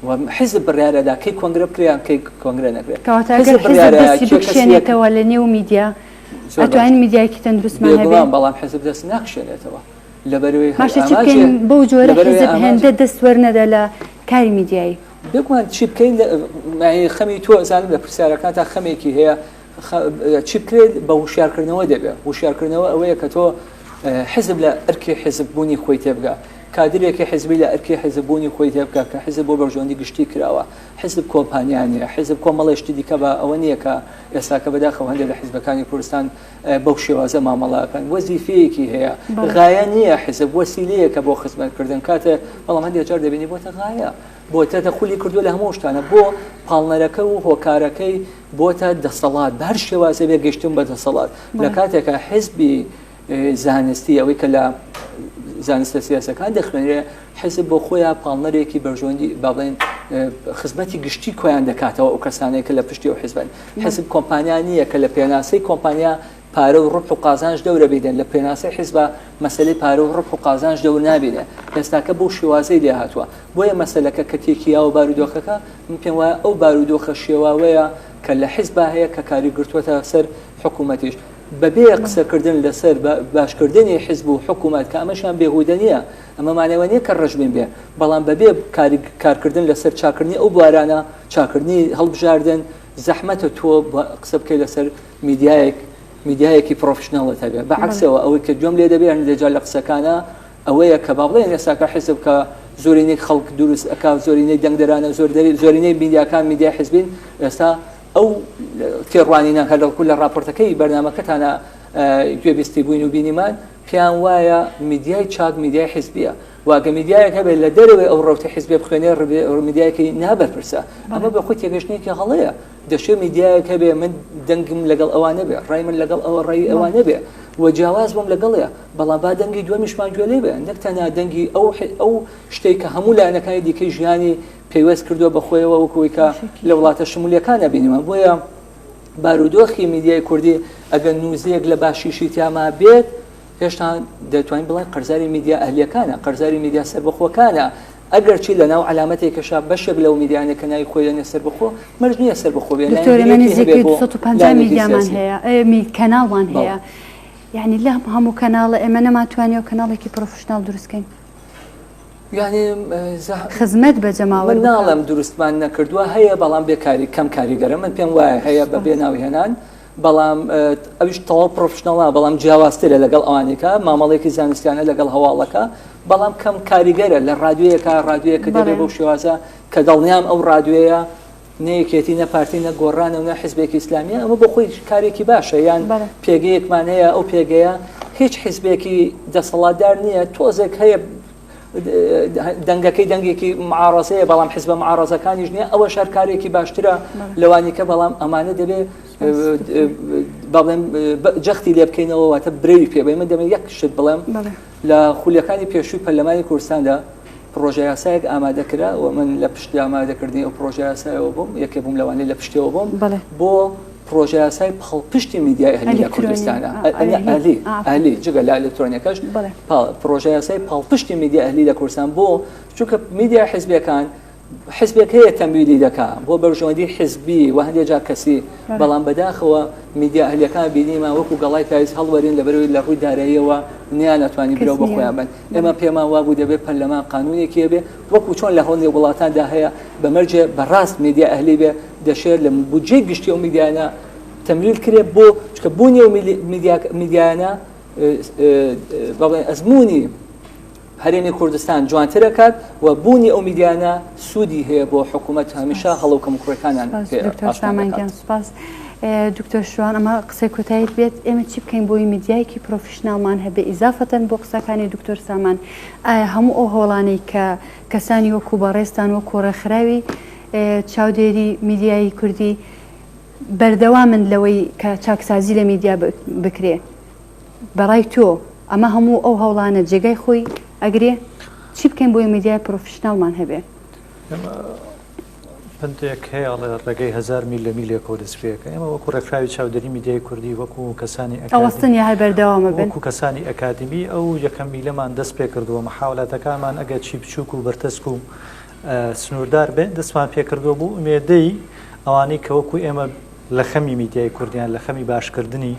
و حیزب بڕیارەدا کەی کۆنگرە بکرێ یان کەی کۆنگرە نەکرێت کەواتە ئەگەر حیزب دەستی بکشێنێتەوە لە نێو میدیا ئەتوانین میدیایەکی تەندروستمان هەبێ؟ بێگومان بەڵام حیزب دەست ناکشێنێتەوە لەبەرئەوەی هەر باشە چی بکەین بەو جۆرە حیزب هێندە دەست وەرنەدا لە کاری میدیایی؟ بێگومان چی بکەین خەمی تۆ ئەزانم لە پرسیارەکانتا خەمێکی هەیە چی بکرێت بە وشیارکردنەوە دەبێت وشیارکردنەوە ئەوەیە کە تۆ حزب لە ئەرکی حزب بوونی خۆی تێبگا کادرێکی حزبی لە ئەرکی حزب بوونی خۆی تێبگا کە حزب بۆ بەرژەوەندی گشتی کراوە حزب کۆمپانیا نییە حزب کۆمەڵی شتی دیکە بە ئەوە نییە کە ئێستاکە بەداخەوە هەندێک لە حزبەکانی کوردستان بەو شێوازە مامەڵەکەن وەزیفەیەکی هەیە غایە نییە حزب وەسیلەیەکە بۆ خزمەتکردن کاتێ بەڵام هەندێک جار دەبینی بۆتە غایە بۆتە تەدەخولی کردووە لە هەموو شتانە بۆ پاڵنەرەکە و هۆکارەکەی بۆتە دەسەڵات بە هەر شێوازێ بێ گەشتن بە دەسەڵات لە کاتێکە حزبی زانستی ئەوەی کە لە زانستە سیاسەکان دەخوێنرێ حزب بۆ خۆیان پاڵنەرێکی بەرژەوەندی با بڵێن خزمەتی گشتی کۆیان دەکاتەوە ئەو کەسانەی کە لە پشتی ئەو حزبن حزب کۆمپانیا نییە کە لە پێناسەی کۆمپانیا پارە و ڕبح و قازانج دەورە بیدەن لە پێناسەی حزبە مەسلەی پارە و ڕبح و قازانج دەور نابینێ ئێستاکە بەو شێوازەی لێ هاتووە بۆیە مەسلەکە کە تێکیاوە بارودۆخەکە من پێم وایە ئەو بارودۆخە شێواوەیە کە لە حزبا هەیە کە کاری گرتووەتە سەر حکوومەتیش بەبێ قسەکردن لەسەر باشکردنی حزب و حکوومەت کە ئەمەشیان بێهودە نییە ئەمە مانای ئەوە نییە کە ڕەشبین بێ بەڵام بەبێ کارکردن لەسەر چاکردنی ئەو بوارانە چاکردنی هەڵبژاردن زەحمەتە تۆ قسە بکەیت لەسەر میدیایەک میدیایەکی professional ت هەبێ بە عەکسەوە ئەوەی کە گوێم لێ دەبێ هەندێک جار لە قسەکانە ئەوەیە کە با بڵێن ئێستاکە حزب کە زۆرینەی خەڵک دروست ئەکا زۆرینەی دەنگدەرانە زۆر زۆرینەی میدیاکان میدیای حزبین ئێستا ئەو تێڕوانینە هەر لە ڕاپۆرتەکەی بەرنامەکەتانە گوێبیستی بووین و بینیمان پێیان وایە میدیای چاک میدیای حزبیە و ئەگەر میدیایەک هەبێت لە دەرەوەی ئەو ڕەوتی حزبێ بخوێنێ میدیایەکی نابەرپرسە ئەمە بە خۆی تێگەشتنێکی هەڵەیە دەشێ میدیایەک هەبێ من دەنگم لەگەڵ ئەوان نەبێ ڕای من لەگەڵ ئەوە ڕای ئەوان نەبێ و جیاواز بم لەگەڵێ بەڵام با دەنگی دووەمیشمان گوێ لێ بێ نەک تەنها دەنگی ئەو ئەو شتێک کە هەموو لایەنەکانی دیکەی ژیانی پەیوەست کردووە بە خۆیەوە وەکوی کە لە وڵاتە شمولیەکانە بینیمان بۆیە بارودۆخی میدیای کوردی ئەگەر نووزەیەک لە باشیشی تیاما بێت هێشتا دەتوانین بڵێن قەرزاری میدیا ئەهلیەکانە قەرزاری میدیا سەربەخۆکانە ئەگەرچی لە ناو عەلامەتێکەشا بەشێک لەو میدیانە کە ناوی خۆی دەنێ سەربەخۆ مەرج نییە سەربەخۆ بێ دکتۆر ئێمە لایەنگریەکی هەبێ نزیکەی بۆ 250 لایەنێکی میدیامان سیاسی هەیە ئێ، می کەناڵمان بەڵێ هەیە یعنی لەم هەموو کەناڵە ئێمە نەمانتوانیوە کەناڵێکی professional دروست کەین یعنی زەح... خزمەت بە جەماوەر من بکا. ناڵێم دروستمان نەکردووە هەیە بەڵام بێکاری کەم کاریگەرە من پێم وایە هەیە بە بێ ناوهێنان بەڵام ئەویش تەواو professional ە بەڵام جیاوازترە لەگەڵ ئەوانێکە مامەڵێکی زانستیانە لەگەڵ هەواڵەکە بەڵام کەم کاریگەرە لە ڕادیۆیەکە ڕادیۆیەکە دەبێ بەو شێوازە کە دڵنیام ئەو ڕادیۆیە نە یەکێتی نە پارتی نە گۆڕانە و نە حزبێکی ئیسلامیە ئەمە بۆ خۆی کارێکی باشە یان پێگەیەکمان هەیە ئەو پێگەیە هیچ حزبێکی دەسەڵاتدار نییە تۆزێک هەیە دەنگەکەی دەنگێکی معارەزەیە بەڵام حزبە معارەزەکانیش نییە ئەوە شارکارێکی باشترە لەوانی کە بەڵام ئەمانە دەبێ بەڵێن جەختی لێ بکەینەوە واتە برەوی پێ بەین من دەمێ یەک شت بڵێم لە خولەکانی پێشووی پەرلەمانی کوردستاندا پڕۆژە یاسایەک ئامادە کرا و من لە پشتی ئامادەکردنی ئەو پڕۆژە یاسایەوە بووم یەکێ بووم لەوانەی لە پشتیەوە بووم بۆ پڕۆژە یاسای پاڵپشتی میدیای ئەهلی لە کوردستانە ئەهلی ئەهلی جگە لە ئەلکترۆنیەکەش پڕۆژە یاسای پاڵپشتی میدیا ئەهلی لە کوردستان بۆ چونکە میدیا حزبیەکان حزبێک هەیە تەمویلی دەکا بۆ بەرژەوەندی حزبی و هەندێک جار کەسی بەڵام بەداخەوە میدیا ئەهلیەکان بینیمان وەکو گەڵای پایز هەڵوەرین لەبەرەوەی لە ڕووی داراییەوە نیانەتوانی برەو بە خۆیان بن ئێمە پێمان وابوو دەبێت پەرلەمان قانونێکی هەبێ وەکو چۆن لە هەندێک وڵاتاندا هەیە بە مەرجێ بەڕاست میدیا ئەهلی بێ دەشێت لە بودجەی گشتی ئەو میدیانە تەمویل کرێ بۆ چکە بوونی ئەو میدیانە بەڵێن ئەزمموی. هەرێمی کوردستان جوانتر ئەکات و بوونی ئەو میدیانە سوودی هەیە بۆ حکوومەت هەمیشە هەڵە و کەموکوڕیەکانیان سپاس پێ دکتۆر ئاشنا سامان دەکات. گیان سپاس. دکتۆر شوان ئەمە قسەی کۆتاییت بێت ئێمە چی بکەین بۆی میدیایەکی professional مان هەبێ ئیزافەتەن بۆ قسەکانی دکتۆر سامان ئایا هەموو ئەو هەوڵانەی کە کەسانی وەکو بەڕێزتان وەکو ڕێکخراوی چاودێری میدیایی کوردی بەردەوامن لەوەی کە چاکسازی لە میدیا بکرێ بەڕای تۆ ئەمە هەموو ئەو هەوڵانە جێگای خۆی ئەگرێ؟ چی بکەین بۆی میدیای professional مان هەبێ؟ ئێمە پەندێک هەیە ئەڵێ ڕێگەی هەزار میل لە میلێکەوە دەست پێ ئەکا. ئێمە وەکو ڕێکخراوی چاودێری میدیای کوردی وەکو کەسانی ئەکادیمی ئەوەستن یا هەر بەردەوامە بن؟ وەکو کەسانی ئەکادیمی ئەو یەکەم میلەمان دەست پێ کردووە محاولاتەکانمان ئەگەر چی بچووک و بەرتەسک و سنووردار بێ دەستمان پێ کردووە بۆ ئومێدەی ئەوانەی کە وەکو ئێمە لە خەمی میدیای کوردیان لە خەمی باشکردنی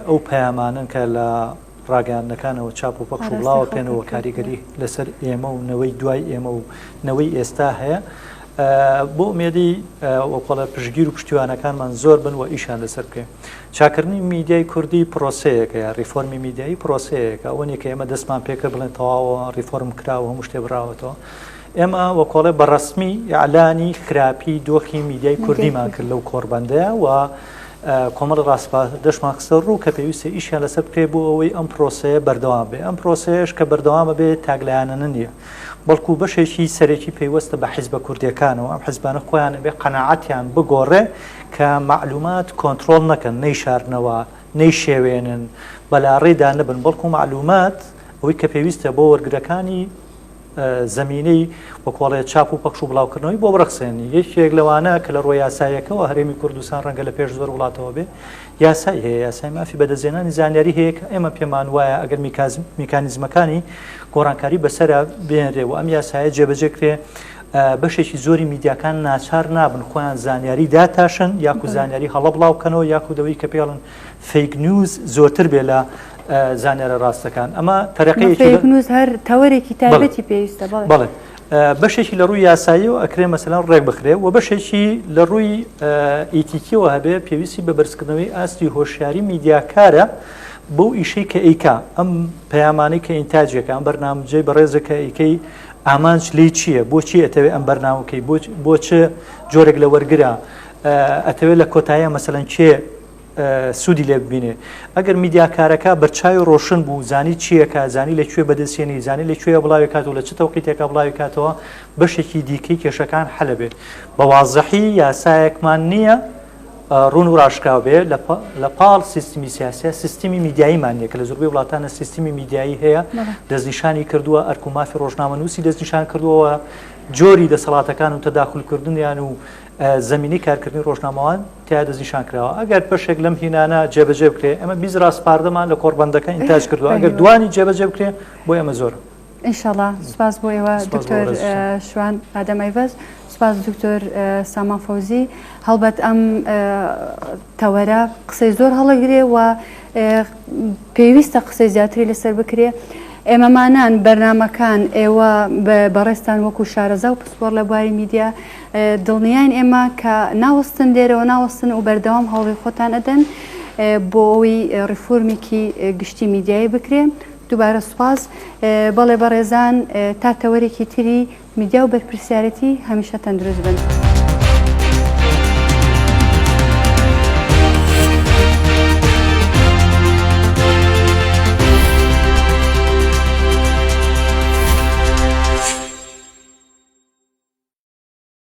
ئەو پەیامانەن کە لە ڕاگەیاندنەکانەوە چاپ و پەخش و بڵاوە پێنەوە کاریگەری لەسەر ئێمە و نەوەی دوای ئێمە و نەوەی ئێستا هەیە بۆ ئومێدی وەکۆڵە پشگیر و پشتیوانەکانمان زۆر بن و ئیشان لەسەر بکەین چاکردنی میدیای کوردی پرۆسەیەکە یا ریفۆرمی میدیایی پرۆسەیەکە ئەوە نیە کە ئێمە دەستمان پێکرد بڵێن تەواوە ریفۆرم کراوە هەموو شتێ بڕاوەتەوە ئێمە وەکۆڵێ بە ڕەسمی ئیعلانی خراپی دۆخی میدیای کوردیمان کرد لەو کۆڕبەندەیە و کۆمەڵی ڕاسپاردەشمان خستە ڕوو کە پێویستە ئیشیان لەسەر بکرێت بۆ ئەوەی ئەم پرۆسەیە بەردەوام بێ ئەم پرۆسەیەش کە بەردەوامە بێ تاکلایەنە نییە بەڵکو بەشێکی سەرەکی پەیوەستە بە حیزبە کوردیەکانەوە ئەم حیزبانە خۆیان ئەبێ قەناعەتیان بگۆڕێ کە مەعلومات کۆنترۆڵ نەکەن نەیشارنەوە نەیشێوێنن بەلاڕێدا نەبن بەڵکو مەعلومات ئەوەی کە پێویستە بۆ وەرگرەکانی زەمینەی وەکۆڵێ چاپ و پەخش و بڵاوکردنەوەی بۆ بڕەخسێنی. یەکێک لەوانە کە لە ڕووە یاساییەکەوە هەرێمی کوردستان ڕەنگە لە پێش زۆر وڵاتەوە بێ، یاسای هەیە، یاسای مافی بەدەستهێنانی زانیاری هەیە کە ئێمە پێمان وایە ئەگەر میکانیزمەکانی گۆڕانکاری بەسەرا بێنرێ و ئەم یاسایە جێبەجێ کرێ بەشێکی زۆری میدیاکان ناچار نابن خۆیان زانیاری داتاشن یاخو زانیاری هەڵە بڵاو بکەنەوە یاخو دەوەی کە پێڵن fake news زۆرتر بێ لە زانیارە ڕاستەکان ئەمە تەرەقەیەکی fake news هەر تەوەرێکی تایبەتی پێویستە بەڵێ بەشێکی لە ڕووی یاساییەوە ئەکرێ مەسەلەن ڕێک بخرێ و بەشێکی لە ڕووی ئیتیکیەوە هەبێ پێویستی بە بەرزکردنەوەی ئاستی هۆشیاری میدیاکارە بەو ئیشەی کە ئەیکا ئەم پەیامانەی کە ئینتاجێکە ئەم بەرنامجەی بەڕێزە کە ئەیکەی ئامانج لی چییە بۆچی ئەتەوێ ئەم بەرنامەکەی بۆ چ جۆرێک لە وەرگرە ئەتەوێت لە کۆتاییە مەسەلەن کێ سوودی لێ ببینێ ئەگەر میدیاکارەکە بەرچاوی ڕۆشن بوو زانی چیەکە زانی لە کوێ بەدەستێنی زانی لە کوێ بڵاوی کات و لە چ تەوقیتێکە بڵاوی کاتەوە بەشێکی دیکەی کێشەکان حەلە بێت بە وازحی یاسایەکمان نییە ڕوون و ڕاشکاو بێ لە پاڵ سیستمی سیاسە سیستمی میدیاییمان نییە کە لە زۆربەی وڵاتانە سیستمی میدیایی هەیە دەستنیشانی کردووە ئەرک و مافی ڕۆژنامەنووسی دەستنیشان کردووە جۆری دەسەڵاتەکان و تەداخلکردنیان و زەمینەی کارکردنی ڕۆژنامەوان تیا دەستنیشان کراوە ئەگەر بەشێک لەم هینانە جێبەجێ بکرێ ئەمە 20 ڕاسپاردەمان لە کۆڕبەندەکە ئینتاج کردووە ئەگەر دوانی جێبەجێ بکرێ بۆ ئێمە زۆرە. ئینشەڵا سوپاس بۆ ئێوە دکتۆر شوان ئادەم ئەیڤەز سوپاس دکتۆر سامان فەوزی هەڵبەت ئەم تەوەرە قسەی زۆر هەڵەگرێ و پێویستە قسەی زیاتری لەسەر بکرێ. ئێمەمانان بەرنامەکان ئێوە بەڕێزتان وەکو شارەزا و پسپۆڕ لە بواری میدیا دڵنیاین ئێمە کە ناوەستن لێرەوە ناوەستن و بەردەوام هەوڵی خۆتان ئەدەن بۆ ئەوەی ڕیفۆرمێکی گشتی میدیایی بکرێ دووبارە سوپاس بەڵێ بەڕێزان تا تەوەرێکی تری میدیا و بەرپرسیارەتی هەمیشە تەندروست بن.